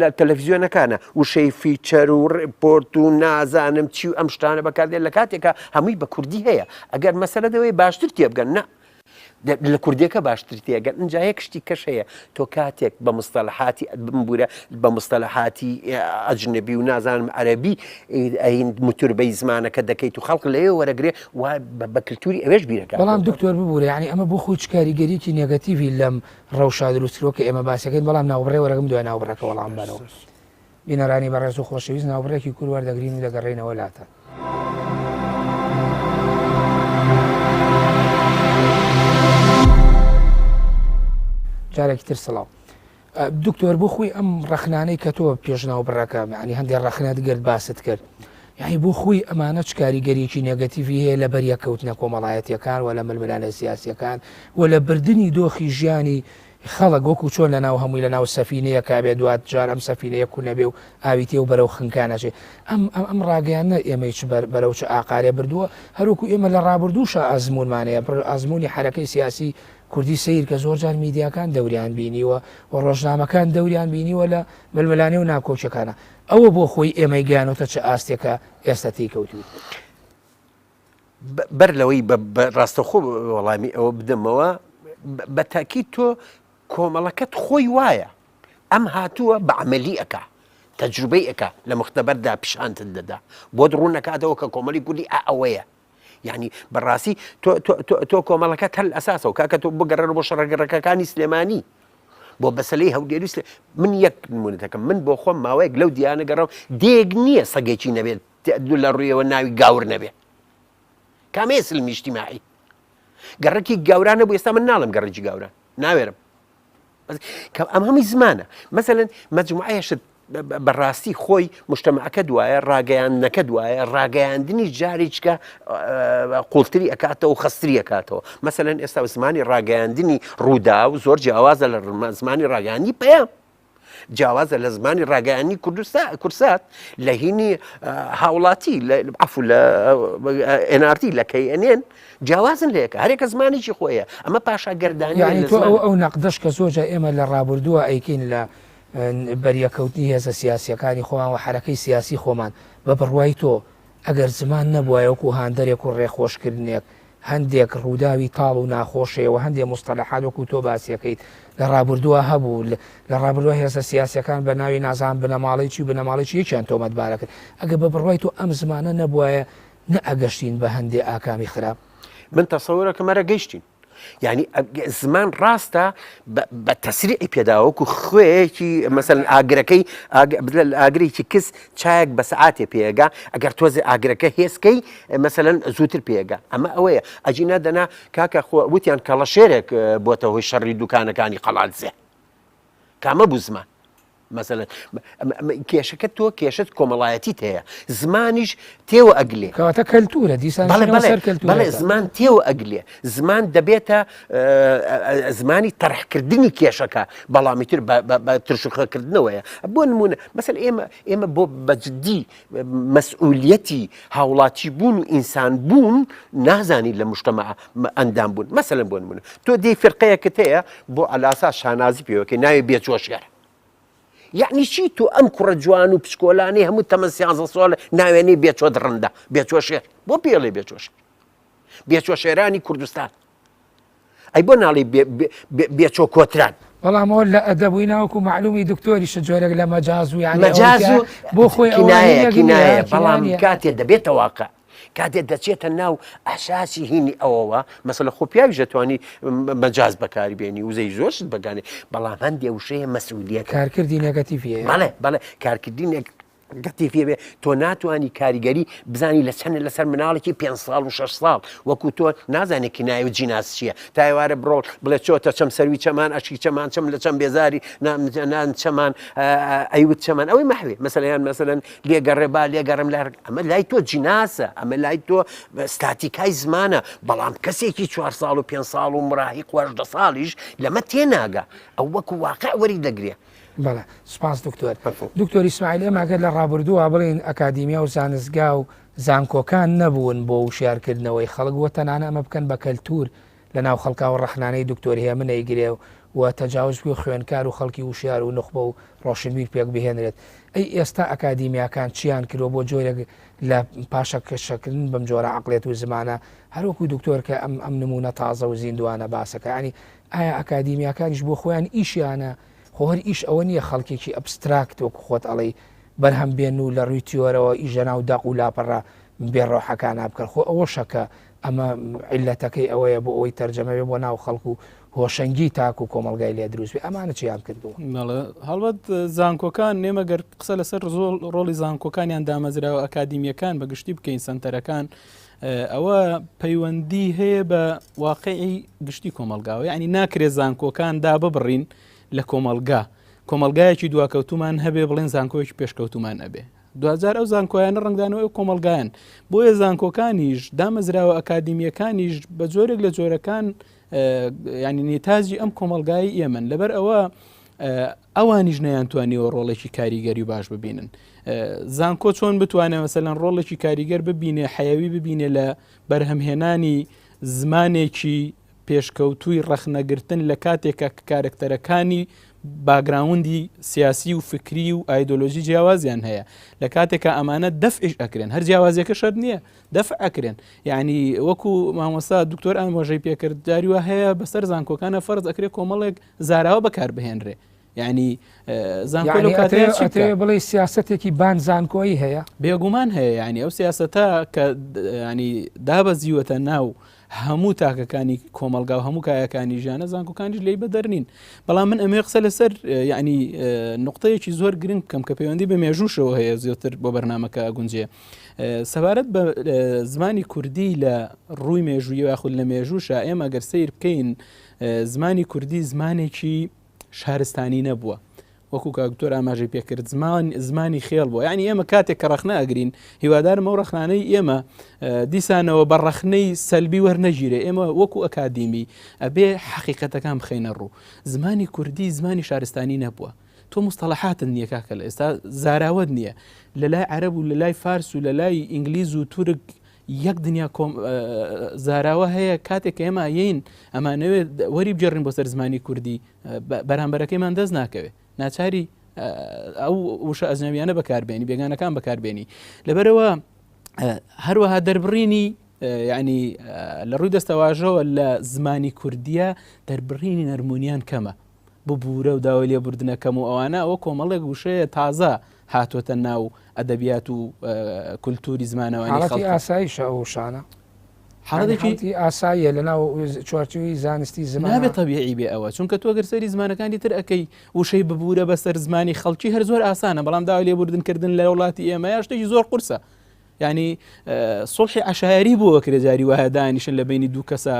لە تەلەڤزیۆنەکانە وشەی feature و report و نازانم چی و ئەم شتانە بەکاردێن لە کاتێکا هەمووی بە کوردی هەیە ئەگەر مەسەلە دەوەی باشتر تێبگەن نا لە کوردیەکە باشتر تێگەن ئینجا یەک شتی کەش هەیە تۆ کاتێک بە مستەلحاتی بمبورە بە مستەلحاتی ئەجنبی و نازانم عەربی ئەین متوربەی زمانەکە دەکەیت و خەڵک لەوێ وەرەگرێ و بە کلتوری ئەوێش بیرەکە بەڵام دکتۆر ببورە یعنی ئەمە بۆ خۆی چ کاریگەریەکی نێگەتیڤی لەم ڕەوشا دروست کردوە کە ئێمە باسەکەین بەڵام ناوبڕێ وەرەگم دوای ناوبڕەکە وەڵام بەرەوە بینەرانی بەڕێز و خۆشەویست ناوبڕێکی کور وەردەگرین و دەگەڕێینەوە لاتان. جارێکی تر سڵاو دکتۆر بۆ خۆی ئەم ڕەخنانەی کە تۆ پێش ناوبڕەکە یعنی هەندێک ڕەخنەت گرت باست کرد یعنی بۆ خۆی ئەمانە چ کاریگەریەکی نێگەتیڤی هەیە لە بەریەکەوتنە کۆمەڵایەتیەکان و لە ململانێ سیاسیەکان و لە بردننی دۆخی ژیانی خەڵک وەکو چۆن لەناو هەمووی لەناو سەفینەیەکا بێ دوات جار ئەم سەفینەیە کونە بێ و ئاوی تێ و بەرەو خنکان ئەچێ ئەم ئەم ئەم ڕاگەیاندنە ئێمەی چ بەر بەرەو چ ئاقارێ بردووە هەروەکو ئێمە لە ڕابردووشا ئەزموونمان هەیە بڕ ئەزموونی حەرەکەی سیاسی. کوردی سەیر کە زۆر جار میدیاکان دەوریان بینیوە و ڕۆژنامەکان دەوریان بینیوە لە ململانێ و ناکۆکیەکانە ئەوە بۆ خۆی ئێمەی گەیانۆتە چ ئاستێکە ئێستا تێی کەوتوین. بەر لەوەی بە ڕاستەوخۆ وەڵامی ئەوە بدەمەوە بە تاکید تۆ کۆمەڵەکەت خۆی وایە ئەم هاتووە بە عملی ئەکا تەجروبەی ئەکا لە مختبەردا پیشانتت دەدا بۆت ڕوون نەکاتەوە کە کۆمەڵی کوردی ئا ئەوەیە یعنی بەڕاستی تۆ تۆ تۆ تۆ کۆمەڵەکەت هەر ئەساسەوە کاکە تۆ بگەڕێنەوە بۆ شەڕەگەڕەکەکانی سلێمانی بۆ بەسەلەی هەولێری سلێ من یەک نمونە دەکەم من بۆ خۆم ماوەیەک لەو دیانە گەڕاو دێک نییە سەگێکی نەبێت لە ڕوویەوە ناوی گاور نەبێ کامەیە سلمی اجتماعی گەڕەکی گاوران نەبوو ئێستا من ناڵم گەڕەکی گاوران ناوێرم کە ئەم هەمووی زمانە مەسەلەن مەجموعەیە شت بەڕاستی خۆی مشتەمەکە دوایە ڕاگەیاندنەکە دوایە ڕاگەیاندنی جاریچکە قوڵتری ئەکاتەوە و خەستری ئەکاتەوە مەسەلەن ئێستا زمانی ڕاگەیاندنی ڕوودا و زۆر جیاوازە لە زمانی ڕاگەیاندنی پەیام جیاوازە لە زمانی ڕاگەیاندنی کوردستان کورسات لە هینی هاوڵاتی لە عفو لە NRT لە KNN جیاوازن لە یەکە هەرێکە زمانێکی خۆیە ئەمە پاشا گەردانی یعنی تۆ ئەو ئەو نەقدەش کە زۆر جار ئێمە لە ڕابردووە ئەیکەین لە بەریەکەوتنی هێزە سیاسیەکانی خۆمان و حەرەکەی سیاسی خۆمان بە بڕوای تۆ ئەگەر زمان نەبوایە وەکو هاندەرێک و ڕێخۆشکردنێک هەندێک ڕووداوی تاڵ و ناخۆش هەیە و هەندێک موستەلەحات وەکو تۆ باسیەکەیت لە ڕابردووە هەبوو، لە ڕابردووە هێزە سیاسیەکان بە ناوی نازانم بنەماڵەی چی و بنەماڵەی چی یەکیان تۆمەتبار ئەکرد، ئەگەر بە بڕوای تۆ ئەم زمانە نەبوایە نەئەگەشتین بە هەندێ ئاکامی خراپ؟ من تەسەورەکەم هەرە گەیشتین. یعنی زمان ڕاستە بە تەسریعی پێداوە وەکو خوێیەکی مەسەلەن ئاگرەکەی ئاگرێکی کز چایەک بە سەعاتێ پێگا ئەگەر تۆزێ ئاگرەکە هێزکەی مەسەلەن زووتر پێگا ئەمە ئەوەیە ئەجینا دەنا کاکە خۆ وتیان کەڵەشێرێک بۆتە هۆی شەڕی دوکانەکانی قەڵادزێ کامە بوو زمان مەسەلەن کێشەکە تۆ کێشت کۆمەڵایەتیت هەیە زمانیش تێوە ئەگلێ کەواتە کەلتورە دیسان بەڵێ بەڵێ بەڵێ زمان تێوە ئەگلێ زمان دەبێتە زمانی تەرحکردنی کێشەکە بەڵامی تر بە ترشخەکردنەوەیە بۆ نمونە مەسەل ئێمە ئێمە بۆ بەجددی مەسئولیەتی هاوڵاتی بوون و ئینسان بوون نازانی لە مشتەمە ئەندام بوون مەسەلەن بۆ نمونە تۆ دێی فرقەیەکت هەیە بۆ ئەلاسا شانازی پێوەکەی ناوی بێچۆشگەر یەعنی چی تۆ ئەم کوڕە جوان و پچکۆلانەی هەموو تەمەن سیانزە ساڵ ناوێنەی بێچۆ دڕندە بێچۆ شێر بۆ پێڵێ بێچۆ شێر بێچۆ شێرانی کوردستان ئەی بۆ ناڵی بێچۆ کۆتران بەڵام ئەوە لە ئەدەب و ناوەکو معلومی دکتۆریشە جۆرێک لە مەجاز و یان مەجاز و بۆ خۆی کنایە کنایە بەڵام کاتێ دەبێتە واقع کاتێ دەچێتە ناو ئەساسی هینی ئەوەوە مەسەلە خۆ پیاویش دەتوانی مەجاز بەکاری بێنی وزەی زۆر شت بەگانێ بەڵام هەندێ وشەیە مەسئولیەتە. کارکردی نێگەتیڤی هەیە. بەڵێ بەڵێ کارکردی نێگەتیڤی هەبێ تۆ ناتوانی کاریگەری بزانی لە چەند لەسەر مناڵێکی پێ ساڵ و شەش ساڵ وەکو تۆ نازانێت کنایە و جیناس چییە تا ئێوارە بڕۆ بڵێ چۆتە چەم سەروی چەمان ئەشکی چەمان چەم لە چەم بێزاری نان چەمان ئەیوت چەمان ئەوەی مەحوێ مەسەلەن مەسەلەن لێگەڕێ با لێگەڕێم لە ئەمە لای تۆ جیناسە ئەمە لای تۆ ستاتیکای زمانە بەڵام کەسێکی چوار ساڵ و پێ ساڵ و مراهیق هەژدە ساڵیش لەمە تێناگا ئەو وەکو واقع وەری دەگرێ. بەڵێ سپاس دکتۆر. دکتۆر ئیسماعیل ئێمە ئەگەر لە ڕابردووە بڵێین ئەکادیمیا و زانستگا و زانکۆکان نەبوون بۆ وشیارکردنەوەی خەڵک و تەنانە ئەمە بکەن بە کەلتوور لە ناو خەڵکا و ڕەخنانەی دکتۆر هێمن ئەیگرێ و تەجاوز بکەی و خوێنکار و خەڵکی وشیار و نوخبە و ڕۆشنبیر پێک بهێنرێت ئەی ئێستا ئەکادیمیاکان چیان کردوە بۆ جۆرێک لە پاشەکشەکردن بەم جۆرە عەقڵیەت و زمانە هەروەکو دکتۆر کە ئەم ئەم نمونە تازە و زیندوانە باسەکە یانی ئایا ئەکادیمیاکانیش بۆ خۆیان ئیشیانە خۆ هەر ئیش ئەوە نییە خەڵکێکی ئەبستراکت وەکو خۆت ئەڵێی بەرهەم بێن و لە ڕووی تیۆرەوە ئیش لەناو دەق و لاپەڕە بێ ڕۆحەکانا بکەن خۆ ئەوەشە کە ئەمە عیللەتەکەی ئەوەیە بۆ ئەوەی تەرجەمە بێ بۆ ناو خەڵک و هۆشەنگی تاک و کۆمەڵگای لێ دروست بێ ئەمانە چیان کردووە؟ بەڵێ هەڵبەت زانکۆکان نێمە گەر قسە لەسەر ڕۆڵی زانکۆکانیان دامەزراوە ئەکادیمیەکان بە گشتی بکەین سەنتەرەکان ئەوە پەیوەندی هەیە بە واقعی گشتی کۆمەلگاوە یعنی ناکرێ زانکۆکان داببڕین لە کۆمەلگا کۆمەلگایەکی دواکەوتومان هەبێ بڵێن زانکۆیەکی پێشکەوتومان ئەبێ دواجار ئەو زانکۆیانە ڕەنگدانەوەی ئەو کۆمەڵگایەن بۆیە زانکۆکانیش دامەزراوە ئەکادیمیەکانیش بە جۆرێک لە جۆرەکان ینی نێتاجی ئەم کۆمەلگای ئێمن لەبەر ئەوە ئەوانیش نەیانتوانیوە ڕۆڵێکی کاریگەری باش ببینن زانکۆ چۆن بتوانێت مەسەلەن ڕۆڵێکی کاریگەر ببینێ حەیەوی ببینێ لە بەرهەمهێنانی زمانێکی پێشکەوتووی ڕەخنەگرتن لە کاتێکا کە کارەکتەرەکانی باگراوندی سیاسی و فکری و ئایدۆلۆژی جیاوازیان هەیە لە کاتێکا ئەمانە دەفعیش ئەکرێن هەر جیاوازیەکە شەرت نییە دەفع ئەکرێن یعنی وەکو مامۆستا دکتۆر ئامۆژەی پێکرد جاریوە هەیە بەسەر زانکۆکانە فەرز ئەکرێ کۆمەڵێک زاراوە بەکار بهێنرێ یعنی زانکۆ لەو کاتەیە چی بکا؟ بڵێ سیاسەتێکی بان زانکۆیی هەیە؟ بێگومان هەیە یعنی ئەو سیاسەتە کە ینی دابەزیوەتە ناو هەموو تاکەکانی کۆمەلگا و هەموو کایەکانی ژیانە زانکۆکانیش لی بەدەر نین بەڵام من ئەمێ قسە لەسەر یعنی نقطەیەکی زۆر گرنگ بکەم کە پەیوەندی بە مێژووشەوە هەیە زیاتر بۆ بەرنمەکە ئەگونجێ سەبارەت بە زمانی کوردی لە ڕووی مێژووی یاخود لە مێژووشە ئێمە گەر سیر بکەین زمانی کوردی زمانێکی شارستانی نەبووە وەکو کاک دکتۆر ئاماژەی پێکرد زمان زمانی خێڵ بووە یعنی ئێمە کاتێک کە ڕەخنە ئەگرین هیوادارم ئەو ڕەخنانەی ئێمە دیسانەوە بە ڕەخنەی سەلبی وەرنەگیرێ ئێمە وەکو ئەکادیمی ئەبێ حەقیقەتەکان بخەینە ڕوو زمانی کوردی زمانی شارستانی نەبووە تۆ مستەڵەحاتت نییە کاکە لە ئێستا زاراوەت نییە لە لای عەرەب و لە لای فارس و لە لای ئینگلیز و تورک یەک دنیا کۆم زاراوە هەیە کاتێک کە ئێمە یین ئەمانەوێت وەری بگێڕین بۆ سەر زمانی کوردی بەرامبەرەکەیمان دەست ناکەوێت ناچاری ئەو وشە ئەجنەویانە بەکاربێنی بێگانەکان بەکاربێنی لەبەرەوە هەروەها دەربڕینی ینی لە ڕووی دەستەواژەوە لە زمانی کوردیە دەربڕینی نەرمونیان کەمە ببوورە و داوای لێبوردنەکەم و ئەوانە ئەوە کۆمەڵێک وشەیە تازە هاتۆتە ناو ئەدەبیات و کولتوری زمانەوانی حاڵەتی ئاساییشە ئەو وشانە حاڵەتێکی ئاساییە لە ناو چوارچێوەی زانستی زمان نابێت تەبیعی بێ ئەوە چونکە تۆ گەر سەیری زمانەکانی تر ئەکەی وشەی ببوورە بەسەر زمانی خەڵکی هەر زۆر ئاسانە بەڵام داوای لێبوردن کردن لە وڵاتی ئێمە یا شتێکی زۆر قورسە یانی سوڵحی عەشایەری بۆ ئەکرێ جاری وایە دانیشن لە بینی دوو کەسە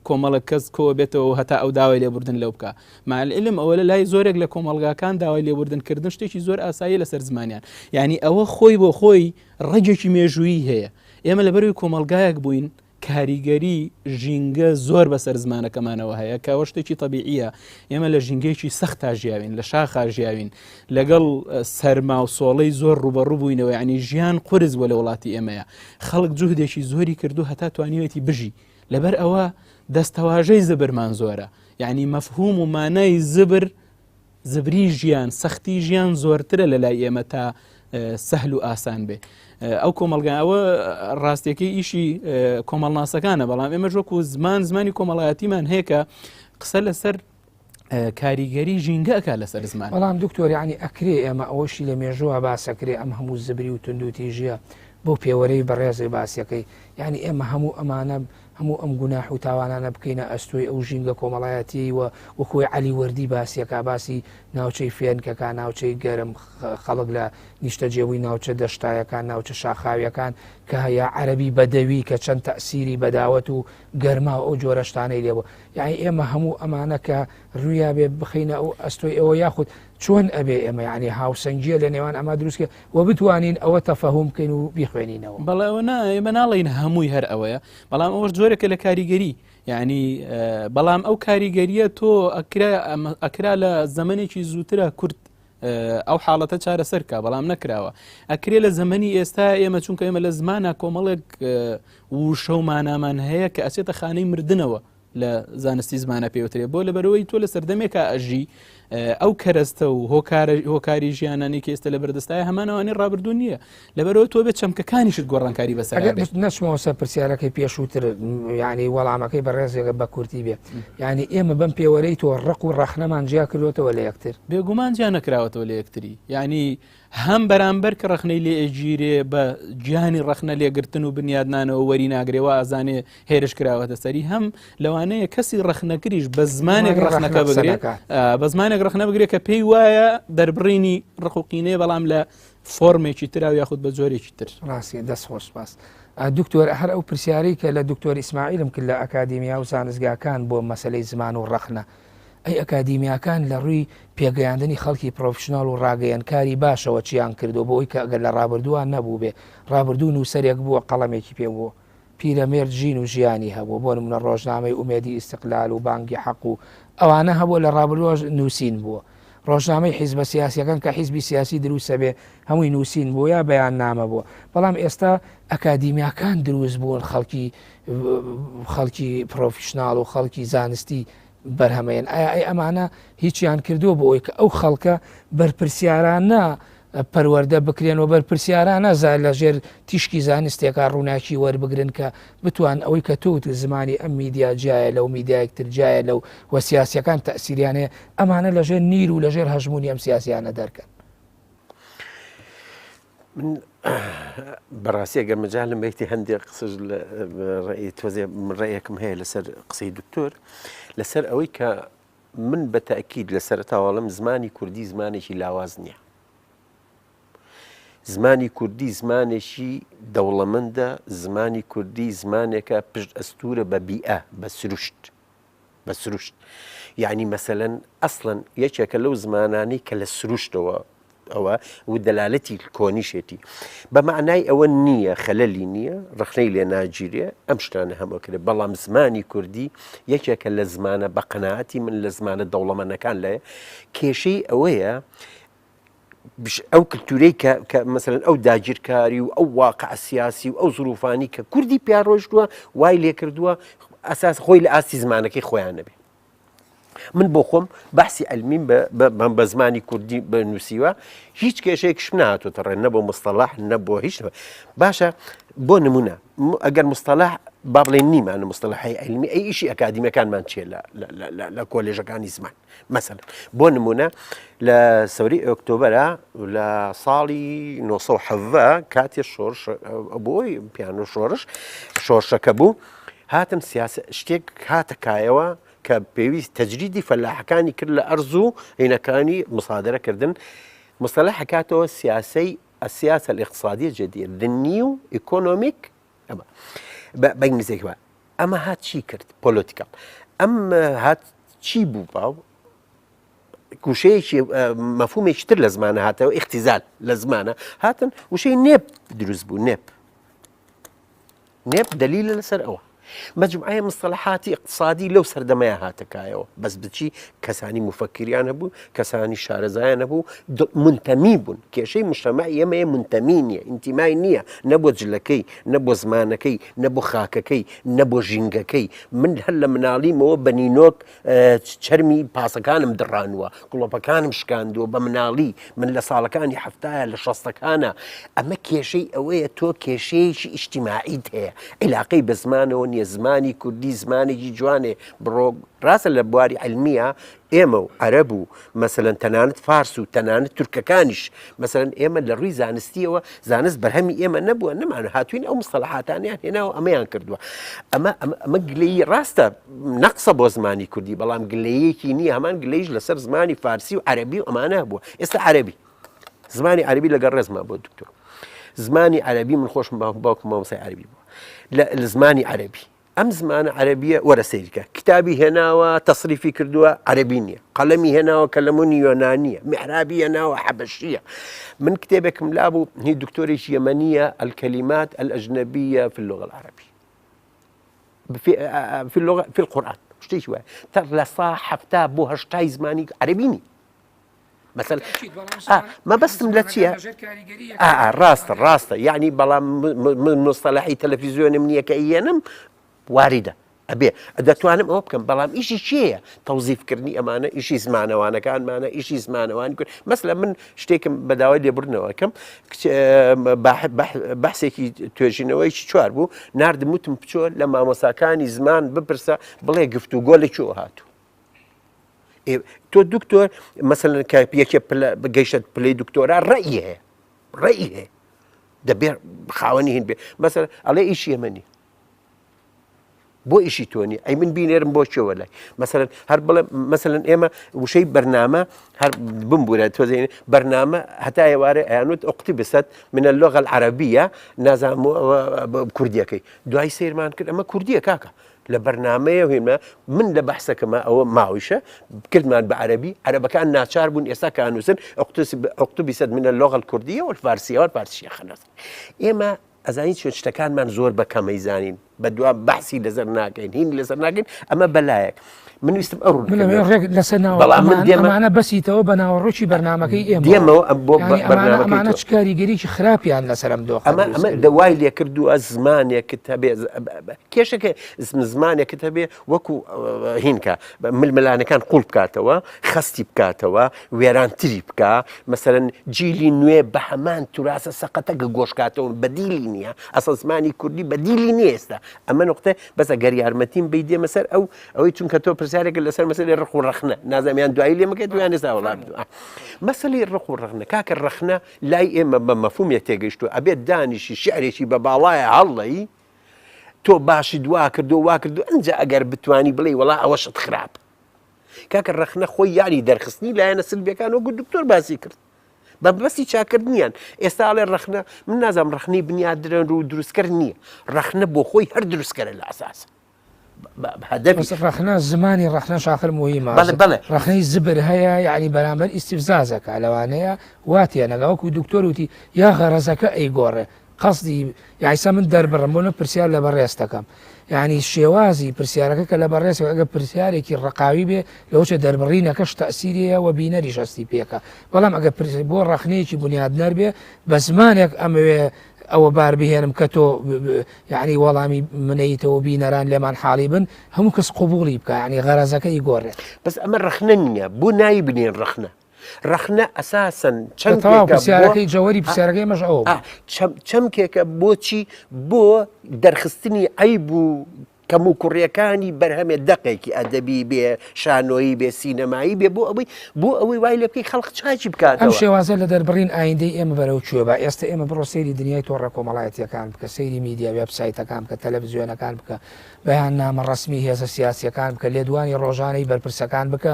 کۆمەڵک کەس کۆ بێتەوە هەتا ئەو داوای لێبوردن لەو بکە مع العلم ئەوە لە لای زۆرێک لە کۆمەڵگاکان داوای لێبوردن کردن شتێکی زۆر ئاسایی لەسەر زمانیان یعنی ئەوە خۆی بۆ خۆی ڕەگێکی مێژوویی هەیە ئێمە لەبەروی کۆمەڵگایەک بووین کاریگەری ژینگە زۆر بەسەر زمانەکەمانەوە هەیە کە ئەوە شتێکی تەبیعیە ئێمە لە ژینگەیەکی سەختا ژیاوین لە شاخا ژیاوین لەگەڵ سەرما و سۆڵەی زۆر ڕوبەڕوو بووینەوە ینی ژیان قرس بووە لە وڵاتی ئێمەیە خەڵک جوهدێکی زۆری کردو هەتا توانیوێتی بژی لەبەر ئەوە دەستەواژەی زبرمان زۆرە یعنی مەفهوم و مانای زبر زبری ژیان سەختی ژیان زۆرترە لە لای ئێمە تا سەهل و ئاسان بێ ئەو کۆمەلگا ئەوە ڕاستیەکەی ئیشی کۆمەڵناسەکانە بەڵام ئێمە وەکو زمان زمانی کۆمەڵایەتیمان هەیە کە قسە لەسەر کاریگەری ژینگە ئەک لەسەر زمان بەڵام دکتۆر ینی ئەکرێ ئێمە ئەوەشی لە مێژووە باسەکرێ ئەم هەموو زبری و توندوتیژیە بۆ پێوەرەی بەڕێزێ باسیەکەی یعنی ئێمە هەموو ئەمانە هەموو ئەم گوناح و تاوانانە بکەینە ئەستۆی ئەو ژینگە کۆمەڵایەتیەی و وەکوی عەلی وەردی باسیەکا باسی ناوچەی فێنکەکان ناوچەی گەرم خەڵک لە نیشتەجێبووی ناوچە دەشتایەکان ناوچە شاخاویەکان کە هەیە عەرەبی بەدەوی کە چەند تەئسیری بەداوەت و گەرما و ئەو جۆرە شتانەی لێبوو یعنی ئێمە هەموو ئەمانە کە ڕوویا بێ بخینە ئەو ئەستۆی ئەوە یاخود چۆن ئەبێ ئێمە یعنی هاوسەنگیە لە نێوان ئەمە دروستکە و بتوانین ئەوە تەفەهوم بکەین و بیخوێنینەوە. بەڵێ ئەوە نا ئێمە ناڵێین هەمووی هەر ئەوەیە بەڵام ئەوەش جۆرێکە لە کاریگەری یعنی بەڵام ئەو کاریگەریە تۆ ئەکرا لە زەمنێکی زووترە کورد ئەو حاڵەتە چارەسەرکە بەڵام نەکراوە ئەکرێ لە زەمەنی ئێستا ئێمە چونکە ئێمە لە زمانە کۆمەڵێک وشە و مانامان هەیە کە ئەچێتە خانەی مردنەوە لە زانستی زمانە پێوترێ بۆ لەبەرەوەی تۆ لە سەردەمێکا ئەژی ئەو کەرەستە و هۆکاری ژیانانی کە ئێستا لە بەردەستای هەمانەوانی ڕابردوو نییە لەبەرەوە تۆ بێت چەمکەکانیشت گۆڕانکاری بەسەر نەچمەوە سەر پرسیارەکەی پێشووتر ینی وەڵامەکەی بەڕێزێکە بە کورتی بێ ینی ئێمە بەم پێوەرەی تۆ ڕق و ڕەخنەمان جیا کردوێتەوە لە یەکتر بێگومان جیا نەکراوەتەوە لە یەکتری یعنی هەم بەرامبەر کە ڕەخنەی لێ ئەگیرێ بە گیانی ڕەخنە لێگرتن و بنیادنانەوە وەری ناگرێ وا ئەزانێ هێرش کراوەتە سەری هەم لەوانەیە کەسی ڕەخنەگریش بە زمانێک ڕەخنەکە بگرێ بە زمانێک ڕەخنە بگرێ کە پێی وایە دەربڕینی ڕق و قینەیە بەڵام لە فۆرمێکی ترا و یاخود بە جۆرێکی تر. ڕاستە دەست خۆش سپاس. دکتۆر هەر ئەو پرسیارەی کە لە دکتۆر ئیسماعیلم کرد لە ئەکادیمیا و زانستگاکان بۆ مەسەلەی زمان و ڕەخنە ئەی ئەکادیمیاکان لە ڕووی پێگەیاندنی خەڵکی پرۆفشناڵ و ڕاگەیەنکاری باشەوە چیان کردووە بۆ ئەوی کە ئەگەر لە ڕابردووە نەبووبێ ڕابردوو نووسەرێک بووە قەڵەمێکی پێ بووە پیرەمێرد ژین و ژیانی هەبووە بۆ نمونە ڕۆژنامەی ئومێدی ئیستقلال و بانگی حەق و ئەوانە هەبووە لە ڕابردووەش نووسین بووە ڕۆژنامەی حیزبە سیاسیەکان کە حیزبی سیاسی دروستە بێ هەمووی نووسین بوو یا بەیاننامە بووە بەڵام ئێستا ئەکادیمیاکان دروست بوون خەڵکی خەڵکی پرۆفیشناڵ و خەڵکی زانستی بەرهەمەیەن ئایا ئەی ئەمانە هیچیان کردووە بۆ ئەوی کە ئەو خەڵکە بەرپرسیارانە پەروەردە بکرێن و بەرپرسیارانە زا لە ژێر تیشکی زانستێکا ڕووناکی وەربگرن کە بتوان ئەوەی کە تۆ وتت زمانی ئەم میدیا جیایە لەو میدیایەک تر جیایە لەو و سیاسیەکان تەئسیریان هەیە ئەمانە لە ژێر نیر و لە ژێر هەژموونی ئەم سیاسیانە دەرکەن. من بەڕاستی ئەگەر مەجالم بەیتی هەندێک قسەش لە ڕێی تۆزێ من ڕێیەکم هەیە لەسەر قسەی دکتۆر لەسەر ئەوەی کە من بە تەئکید لە سەرەتاوە ئەڵێم زمانی کوردی زمانێکی لاواز نییە. زمانی کوردی زمانێکی دەوڵەمەندە، زمانی کوردی زمانێکە پشت ئەستوورە بە بیئە، بە سروشت. بە سروشت. یعنی مەسەلەن ئەسڵەن یەکێکە لەو زمانانەی کە لە سروشتەوە ئەوە و دەلالەتی کۆنیشێتی. بە مەعنای ئەوە نییە خەلەلی نییە، ڕەخنەی لێ ناگیرێ، ئەم شتانە هەموو ئەکرێ، بەڵام زمانی کوردی یەکێکە لە زمانە بە قەناعەتی من لە زمانە دەوڵەمەنەکان لە کێشەی ئەوەیە ئەو کللتورەی کە کە مەسەلەن ئەو داگیرکاری و ئەو واقع سیاسی و ئەو زروفانی کە کوردی پیا ڕۆیشتووە وای لێکردووە ئەساس خۆی لە ئاستی زمانەکەی خۆیان نەبێ. من بۆ خۆم بەحسی عەلمیم بە زمانی کوردی نووسیوە هیچ کێشەیەکشم نهاتۆتە ڕێ نە بۆ مستەلاح نە بۆ هیچ باشە بۆ نمونە ئەگەر مستەلاح با بڵێن نیمانە مستەلاحی عەلمی ئەی ئیشی ئەکادیمەکانمان چیە لە کۆلێژەکانی زمان مەسەلەن بۆ نمونە لە سەوری ئۆکتۆبەرە لە ساڵی 1970 کاتێ شۆرش بۆی پیانۆ شۆرش شۆرشەکە بوو هاتن سیاسە شتێک هاتە کایەوە کە پێویست تەجریدی فەلاحەکانی کرد لە ئەرز و هینەکانی مصادرە کردن مصطلح حکاتەوە سیاسەی السیاسە الاقتصادیە جدیە the new economic ئەمە بە ئینگلیزیەکی وایە ئەمە هات چی کرد political ئەم هات چی بوو باو گوشەیەکی مەفهومێکی تر لە زمانە هاتەوە اختزال لە زمانە هاتن وشەی نێپ دروست بوو نێپ نێپ دەلیلە لەسەر ئەوە. مەجموعەیە مستەلەحاتی ئیقتسادی لەو سەردەمەیا هاتە کایەوە، بەس بچی کەسانی موفەکیریان هەبوو، کەسانی شارەزایان هەبوو، مونتەمی بوون. کێشەی مجتەمەعی ئێمەیە مونتەمی نییە، ئینتیمای نییە، نە بۆ جلەکەی، نە بۆ زمانەکەی، نە بۆ خاکەکەی، نە بۆ ژینگەکەی. من هەر لە مناڵیمەوە بە نینۆک چەرمی پاسەکانم دڕانووە، گڵۆپەکانم شکاندووە بە مناڵی، من لە ساڵەکانی حەفتایە لە شەستەکانە، ئەمە کێشەی ئەوەیە تۆ کێشەیەکی ئیجتیماعیت هەیە، عیلاقەی بە زمانەوە نییە، زمانی کوردی زمانێکی جوانێ، بڕۆ ڕاستە لە بواری عیلمییە ئێمە و عەرەب و مەسەلەن تەنانەت فارس و تەنانەت تورکەکانیش مەسەلەن ئێمە لە ڕووی زانستیەوە زانست بەرهەمی ئێمە نەبووە نەمان هاتوین ئەو مستەڵەحاتانیان هێناوە ئەمەیان کردووە ئەمە ئەمە گلەیی ڕاستە نەقسە بۆ زمانی کوردی بەڵام گلەیەکی نییە هەمان گلەیش لەسەر زمانی فارسی و عەرەبی و ئەمانە هەبووە ئێستا عەرەبی زمانی عەربی لەگەڵ ڕێزما بۆ دکتۆر زمانی عەربی من خۆشم باوکم مامۆستای عەربی بووە لە زمانی عەربی ئەم زمانە عەرەبیە وەرە سەیرکە کتابی هێناوە تەسریفی کردووە عەرەبی نییە قەلەمی هێناوە کەلەمونی یۆنانیە میحرابی هێناوە حەبەشیە من کتێبێکم لابوو هی دکتۆرێکی یەمەنیە الکلمات الأجنبية في اللغة العربية في في اللغة في القرآن شتێکی وایە تەر لە سا حەفتا بۆ هەشتای زمانی عەرەبی نی مەسەل مەبەستم لە چییە ڕاستە ڕاستە یعنی بەڵام من مستەلحی تەلەفیزیۆنم نییە کە ئیەنم واریدە ئەبێ دەتوانم ئەوە بکەم بەڵام ئیشی چێە تەوزیفکردنی ئەمانە ئیشی زمانەوانەکانمانە ئیشی زمانەوانی کرد مەسلە من شتێکم بەداوای لێبوردنەوەکەم بەحسێکی توێژینەوەیکی چوار بوو ناردم وتم بچۆ لە مامۆساکانی زمان بپرسە بڵێ گفتوگۆ لە کوێ هاتوو تۆ دکتۆر مەسەلەن کە یەکێ گەیشتە پلەی دکتۆرا ڕەئی هەیە ڕەئی هەیە دەبێ خاوەنی هین بێ مەسەر ئەڵێ ئیشی ئێمە نیە بۆ ئیشی تۆ نیە ئەی من بینێرم بۆ کێوە لای مەسەلەن هەر بڵێ مەسەلەن ئێمە وشەی بەرنامە هەر بمبورە تۆزێن بەرنامە هەتا ئێوارێ ئەیانوت اقتبست من اللغة العربية نازانم کوردیەکەی دوای سەیرمان کرد ئەمە کوردیە کاکە لە بەرنامەیە هێنا من لە بەحسەکەما ئەوە ماویشە کردمان بە عەرەبی عەرەبەکان ناچار بوون ئێستا کە ئەنووسن اقتبست من اللغة الكردية والفارسية والفارسية خلاص ئێمە ئەزانی چۆن شتەکانمان زۆر بە کەمەی زانین بە دوا بەحسی لەسەر ناکەین هین لەسەر ناکەین ئەمە بەلایەک. من ویستم ئەو ڕوون من ئەمەوێ ڕێک لەسەر ناوە بەڵام من ئەمانە دێمە ئەمانە بەسیتەوە بە ناوەڕۆکی بەرنامەکەی ئێمەوە دێمەوە ئەم بۆ یانی ئەمانە بەرنامەکەی ئەمانە تۆ چ کاریگەریی خراپیان لەسەر ئەم دۆخە ئەمە دروست ئەمە کردووە دەوای لێکردووە زمانێکت هەبێ کێشەکە زمانێکت هەبێ وەکو هینکە ململانەکان قوڵ بکاتەوە خەستی بکاتەوە وێرانتری بکە مەسەرەن جیلی نوێ بە هەمان توراسە سەقەتە گە گۆشکاتەوە بەدیلی نییە ئەسە زمانی کوردی بەدیلی نییە ئێستا ئەمە نقطە بەس ئەگەر یارمەتیم بی دێمە سەر ئەو ئەوەی چونکە تۆ پرسیارێکت لەسەر مەسەلەی ڕق و ڕەخنە نازانم یان دوایی لێ مەکەیت و یان ئێستا وەڵام بدەوە مەسەلەی ڕق و ڕەخنە کاکە ڕەخنە لای ئێمە بە مەفهومێک تێگەیشتووە ئەبێت دانیشی شعرێکی بە باڵایە هەڵڵێی تۆ باشی دوا کردو وا کردو ئەنجا ئەگەر بتانی بڵێ وەڵا ئەوەشت خراپ کاکە ڕەخنە خۆی یاری دەرخستنی لایەنە سلبیەکان وەکو دکتۆر باسی کرد بە مەبەستی چاکردنیان ئێستا ئەڵێ ڕەخنە من نازانم ڕەخنەی بنیادرەر و دروستکەر نییە ڕەخنە بۆ خۆی هەر دروستکەرە لە ئەساس هەدەفی ڕەخنە زمانی ڕەخنە شاخر مهمە بەڵێ بەڵێ ڕەخنەی زبر هەیە یعنی بەرامبەر ئیستفزازەکە لەوانەیە وا تێنەگا وەکو دکتۆر وتی یا غەرەزەکە ئەیگۆڕێ قەسدی یایسا من دەربڕم بۆ نە پرسیار لە بەڕێز دەکەم یعنی شێوازی پرسیارەکە کە لە بەڕێز ئەگە پرسیارێکی ڕقاوی بێ لەوچە دەربڕینەکەش تەسیریە و بینەریش هەستی پێکە بەڵام ئەگە بۆ ڕەخنەیەکی بنیادنەر بێ بە زمانێک ئەمەوێ ئەوە بار بهێنم کە تۆ یعنی وەڵامی منەیتەوە بینەران لێمان حاڵی بن هەموو کەس قوبوڵی بکە یعنی غەرەزەکە ئیگۆڕێت بەس ئەمە ڕەخنە نییە بۆ ناوی بنێن ڕەخنە ڕەخنە ئەساسەن چەمکێکە پرسیارەکەی جەوەری پرسیارەکەی ئێمەش ئەوە چەمکێکە بۆچی بۆ دەرخستنی عەیب و کەموکوڕیەکانی بەرهەمێ دەقێکی ئەدەبی بێ شانۆیی بێ سینەمایی بێ بۆ ئەوەی بۆ ئەوەی وای لێ بکەی خەڵک چاکی بکاتەوە. ئەم شێوازە لە دەربڕین ئایندەی ئێمە بەرەو کوێ با؟ ئێستە ئێمە بڕۆ سەیری دنیای تۆڕە کۆمەڵایەتییەکان بکە، سەیری میدیا وێبسایتەکان بکە، تەلەڤزیۆنەکان بکە، بەیاننامە ڕەسمی هێزە سیاسییەکان بکە، لێدوانی ڕۆژانەی بەرپرسەکان بکە،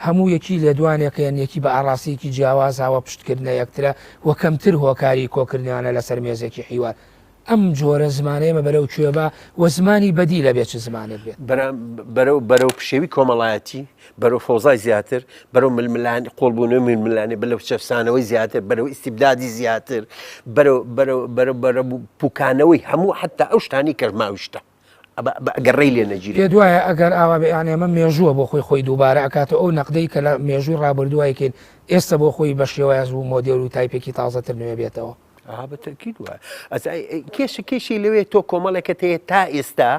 هەموو یەکی لێدوانێکەیەن یەکی بە ئاڕاستەیەکی جیاوازاوە پشتکردنە یەکترە و کەمتر هۆکاری کۆکردنیانە لەسەر مێزێکی حیوار. ئەم جۆرە زمانە ئێمە بەرەو کوێ با و زمانی بەدیل ئەبێ چ زمانێک بێت؟ بەرەو بەرەو پشێوی کۆمەڵایەتی، بەرەو فەوزای زیاتر، بەرەو ململانێ قوڵبوونەوەی ململانێ، بەرەو چەوسانەوەی زیاتر، بەرەو ئیستیبدادی زیاتر، بەرەو بەرەو بەرەو بەرەو پوکانەوەی هەموو حەتتا ئەو شتانەی کە ماویشتە. ئەگەر ڕێی لێ نەگیرێت. پێت وایە ئەگەر ئاوا بێ یانی ئەمە مێژووە بۆ خۆی خۆی دووبارە ئەکاتەوە ئەو نەقدەی کە لە مێژووی ڕابردووە ئەیکەین ئێستە بۆ خۆی بە شێواز و مۆدێل و تایپێکی تازەتر نوێ بێتەوە؟ ئا بە تەئکید وایە. ئەس کێشە کێشەی لەوێ تۆ کۆمەڵێکت هەیە تا ئێستا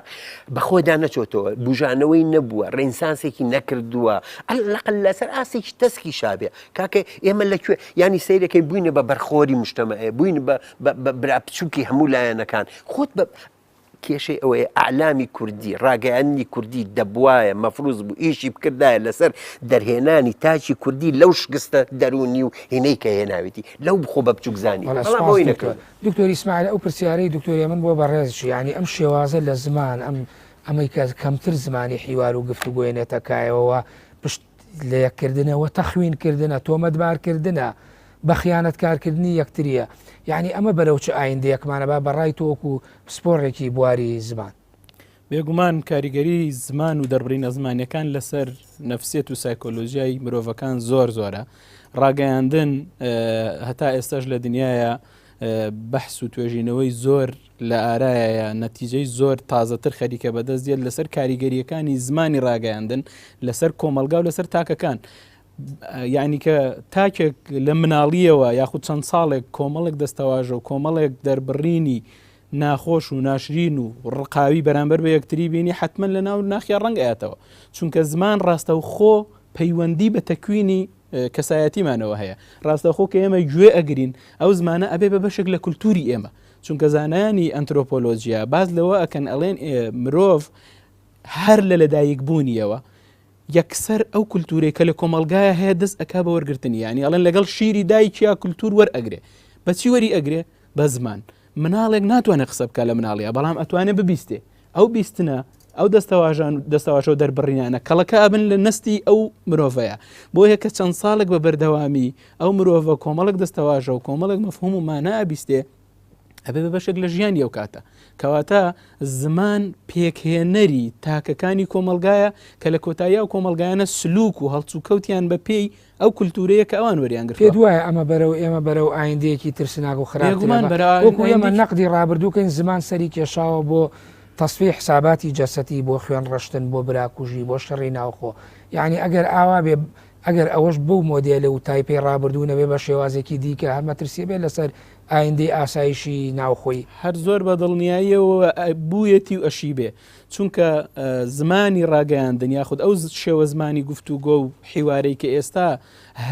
بە خۆیدا نەچۆتەوە بوژانەوەی نەبووە ڕێنسانسێکی نەکردووە ئەلەقل لەسەر ئاستێکی تەسکی شابێ کاکە ئێمە لەکوێ ینی سەیرەکەی بووینە بە بەرخۆری مشتەمەئێ بووین بە برا بچووکی هەموو لایەنەکان خۆت بە کێشەی ئەوەیە ئەعلامی کوردی، ڕاگەیاندنی کوردی دەبوایە، مەفروز بوو ئیشی بکردایە لەسەر دەرهێنانی تاکی کوردی لەو شکستە دەروونی و هینەی کە هێناویتی، لەو خۆ بە بچووک زانینە، بەڵێ بەڵام سوپاس ئەوەی دکتۆر. نەکردووە. دکتۆر ئیسماعیل ئەو پرسیارەی دکتۆر هێمن بۆ بەڕێزش یانی ئەم شێوازە لە زمان ئەم ئەمەی کە کەمتر زمانی حیوار و گفتوگۆی نێتە کایەوە و پشت لە یەککردنە و تەخوین کردنە تۆمەتبار کردنە بە خیانەتکارکردنی یەکتریە یانی ئەمە بەرەو چ ئایندەیەکمانە با بەڕای تۆ وەکو پسپۆڕێکی بواری زمان؟ بێگومان کاریگەری زمان و دەربڕینە زمانیەکان لەسەر نەفسیەت و سایکۆلۆژیای مرۆڤەکان زۆر زۆرە ڕاگەیاندن هەتا ئێستاش لە دنیاە بەحس و توێژینەوەی زۆر لە ئارایە نەتیجەی زۆر تازەتر خەریکە بەدەست دێت لەسەر کاریگەریەکانی زمانی ڕاگەیاندن لەسەر کۆمەلگا و لەسەر تاکەکان یعنی کە تاکێک لە مناڵیەوە یاخود چەند ساڵێک کۆمەڵێک دەستەواژە و کۆمەڵێک دەربڕینی ناخۆش و ناشرین و ڕقاوی بەرامبەر بە یەکتری بینی حتمما لە ناو ناخیا ڕەنگ ئەیاتەوە چونکە زمان ڕاستەوخۆ پەیوەندی بە تەکوینی کەسایەتیمانەوە هەیە ڕاستەخۆ کە ئێمە گوێ ئەگرین ئەو زمانە ئەبێ بە بەشێک لە کولتوری ئێمە چونکە زانایانی ئەنترۆپۆلۆجیا باز لەوە ئەکەن ئەڵێن مرۆڤ هەر لە لەدایک بوونیەوە یەکسەر ئەو کولتوورەی کە لە کۆمەڵگایە هەیە دەست ئەکا بە وەرگرتنی یانی ئەڵێن لەگەڵ شیری دایکیا کولتوور وەرئەگرێ بەچی وەری ئەگرێ بە زمان مناڵێک ناتوانێت قسە بکە لە مناڵیا بەڵام ئەتوانێت ببیستێ ئەو بیستنە ئەو دەستەواژان دەستەواژە و دەربڕینانە کەڵەکە ئەبن لە نەستی ئەو مرۆڤەیە بۆیە کە چەند ساڵێک بە بەردەوامی ئەو مرۆڤە کۆمەڵێک دەستەواژە و کۆمەڵێک مەفهوم و مانا ئەبیستێ ئەبێ بە بەشێک لە ژیانی ئەو کاتە کەواتە زمان پێکهێنەری تاکەکانی کۆمەلگایە کە لە کۆتایی ئەو کۆمەلگایانە سلوک و هەڵسوکەوتیان بە پێی ئەو کولتورەیە کە ئەوان وەریان پێت گرتووە. وایە ئەمە بەرەو ئێمە بەرەو ئایندەیەکی ترسناک و خراپترە بێگومان بە بەرەو وەکو ئێمە ئایندەیەکی نەقدی ڕابردوو کەین زمان سەری کێشاوە بۆ تەسفیەی حساباتی جەسەتی بۆ خوێن ڕشتن بۆ براکوژی بۆ شەڕی ناوخۆ یعنی ئەگەر ئاوا بێ ئەگەر ئەوەش بەو مۆدێلە و تایپەی ڕابردوو نەبێ بە شێوازێکی دیکە هەر مەترسیە بێت لەسەر ئایندەی ئاسایشی ناوخۆی. هەر زۆر بە دڵنیاییەوە بوویەتی و ئەشی بێ چونکە زمانی ڕاگەیاندن یاخود ئەو شێوە زمانی گفتوگۆ و حیوارەی کە ئێستا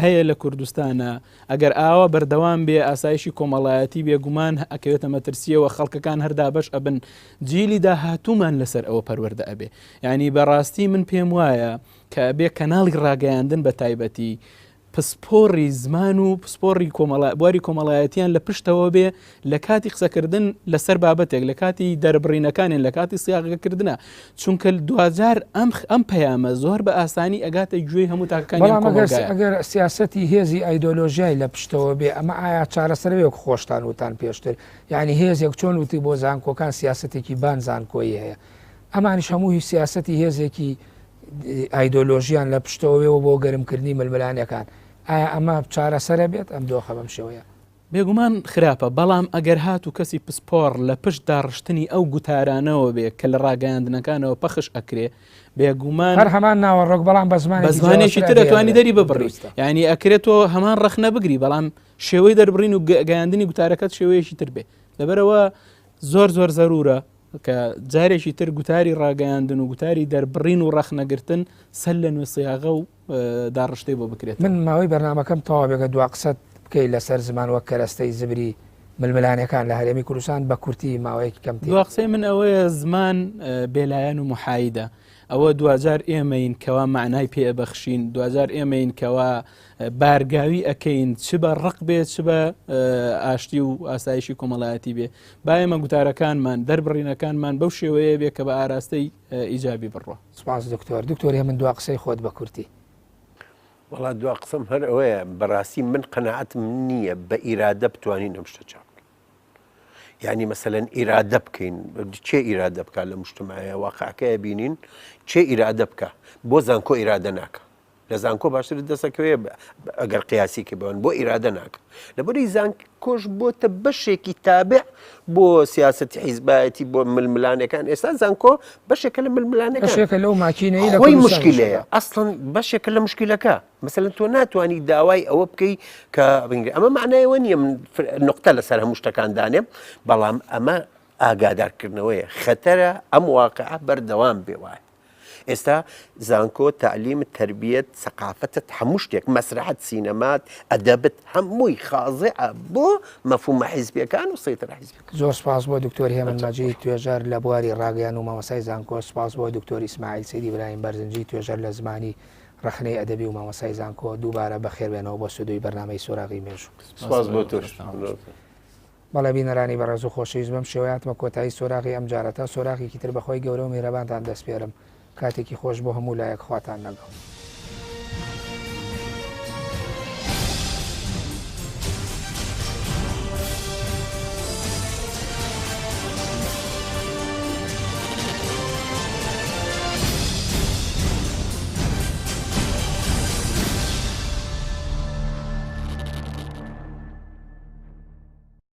هەیە لە کوردستانە ئەگەر ئاوا بەردەوام بێ ئاسایشی کۆمەڵایەتی بێگومان ئەکەوێتە مەترسیەوە خەڵکەکان هەر دابەش ئەبن جیلی داهاتوومان لەسەر ئەوە پەروەردە ئەبێ یعنی بەڕاستی من پێم وایە کە ئەبێ کەناڵی ڕاگەیاندن بە تایبەتی پسپۆڕی زمان و پسپۆڕی بواری کۆمەڵایەتیان لە پشتەوە بێ لە کاتی قسەکردن لەسەر بابەتێک لە کاتی دەربڕینەکانیان لە کاتی سیاغەکردنە چونکە دواجار ئەم ئەم پەیامە زۆر بە ئاسانی ئەگاتە گوێی هەموو تاکەکانی بەڵام ئەگەر سیاسەتی هێزی ئایدۆلۆژیای لە پشتەوە بێ ئەمە ئایا چارەسەرە وەک خۆشتان وتان پێشتر یعنی هێزێک چۆن وتی بۆ زانکۆکان سیاسەتێکی بان زانکۆیی هەیە ئەمانیش هەمووی سیاسەتی هێزێکی ئایدۆلۆژیان لە پشتەوەوە بۆ گەرمکردنی ململانێکان ئایا ئەمە چارەسەرە بێت ئەم دۆخە بەم شێوەیە؟ بێگومان خراپە، بەڵام ئەگەر هاتوو کەسی پسپۆڕ لە پشت داڕشتنی ئەو گوتارانەوە بێ کە لە ڕاگەیاندنەکانەوە پەخش ئەکرێ، بێگومان. هەر هەمان ناوەڕۆک بەڵام بە زمانێکی بە زمانێکی تر ئەتوانی دەری ببڕی. یانی ئەکرێ تۆ هەمان ڕەخنە بگری بەڵام شێوەی دەربڕین و گەیاندنی گوتارەکەت شێوەیەکی تر بێ. لەبەرئەوە زۆر زۆر زەروورە کە جارێکی تر گوتاری ڕاگەیاندن و گوتاری دەربڕین و ڕەخنەگرتن سەر لە نوێ سیاغە و داڕشتەی بۆ بکرێت. من ماوەی بەرنامەکەم تەواو بێ گەر دوا قسەت بکەی لەسەر زمان وەک کەرەستەی زبری ململانێکان لە هەرێمی کوردستان بە کورتی ماوەیەکی کەم تێ. دوا قسەی من ئەوەیە زمان بێلایەن و محایدە ئەوە دواجار ئێمەین کەوا مەعنای پێ ئەبەخشین دواجار ئێمەین کەوا بارگاوی ئەکەین چ بە ڕق بێ چ بە ئاشتی و ئاسایشی کۆمەڵایەتی بێ با ئێمە گوتارەکانمان دەربڕینەکانمان بەو شێوەیە بێ کە بە ئاراستەی ئیجابی بڕوا. سپاس دکتۆر. دکتۆر هێمن دوا قسەی خۆت بە کورتی. وەڵا دوا قسەم هەر ئەوەیە بەڕاستی من قەناعەتم نییە بە ئیرادە بتوانین ئەم شتە چاک بکەین. یعنی مەسەلەن ئیرادە بکەین چێ ئیرادە بکە لە مجتمعەیە واقعەکەیە بینین چێ ئیرادە بکە بۆ زانکۆ ئیرادە ناکە لە زانکۆ باشترت دەسەکەوێ ئەگەر قیاسی کە بەوەن بۆ ئیرادە ناکە لەبەری زانکۆش بۆتە بەشێکی تابع بۆ سیاستی حیزبایەتی بۆ ململانەکان ئێستا زانکۆ بەشێکە لە ململانەکان بەشێکە لەو ماکینەی لە خۆی مشکلەیە ئەسڵەن بەشێکە لە مشکلەکە مثلەن تۆ ناتوانانی داوای ئەوە بکەی کە بنگری ئەمە معنایەوە نییە من نقطە لەسەر هەموو شتەکان دانێم بەڵام ئەمە ئاگادارکردنەوەیە خەتەرە ئەم واقعە بەردەوام بێ وایە ئێستا زانکۆ تەعلیمت تەربیەت سەقافەتت هەموو شتێک مەسرەحت سینەمات ئەدەبت هەمووی خازعە بۆ مەفهومە حیزبیەکان و سەیتەرە حیزبیەکان. زۆر سپاس بۆ دکتۆر هێمن مەجید توێژەر لە بواری ڕاگەیان و مامۆستای زانکۆ، سپاس بۆ دکتۆر ئیسماعیل سەید ئیبراهیم بەرزنجی توێژەر لە زمانی ڕەخنەی ئەدەبی و مامۆستای زانکۆ، دووبارە بەخێربێنەوە بۆ ستۆدیۆی بەرنامەی سۆراغی مێژوو. سپاس بۆ تۆش. بەڵێ بینەرانی بەڕێز و خۆشەویست بەم شێوەیە هاتمە کۆتایی سۆراغی ئەم جارە تا سۆراغێکی تر بەخوای گەورە و میهرەبانتان دەسپێرم کاتێکی خۆش بۆ هەموو لایەک خواتان لەگەڵ.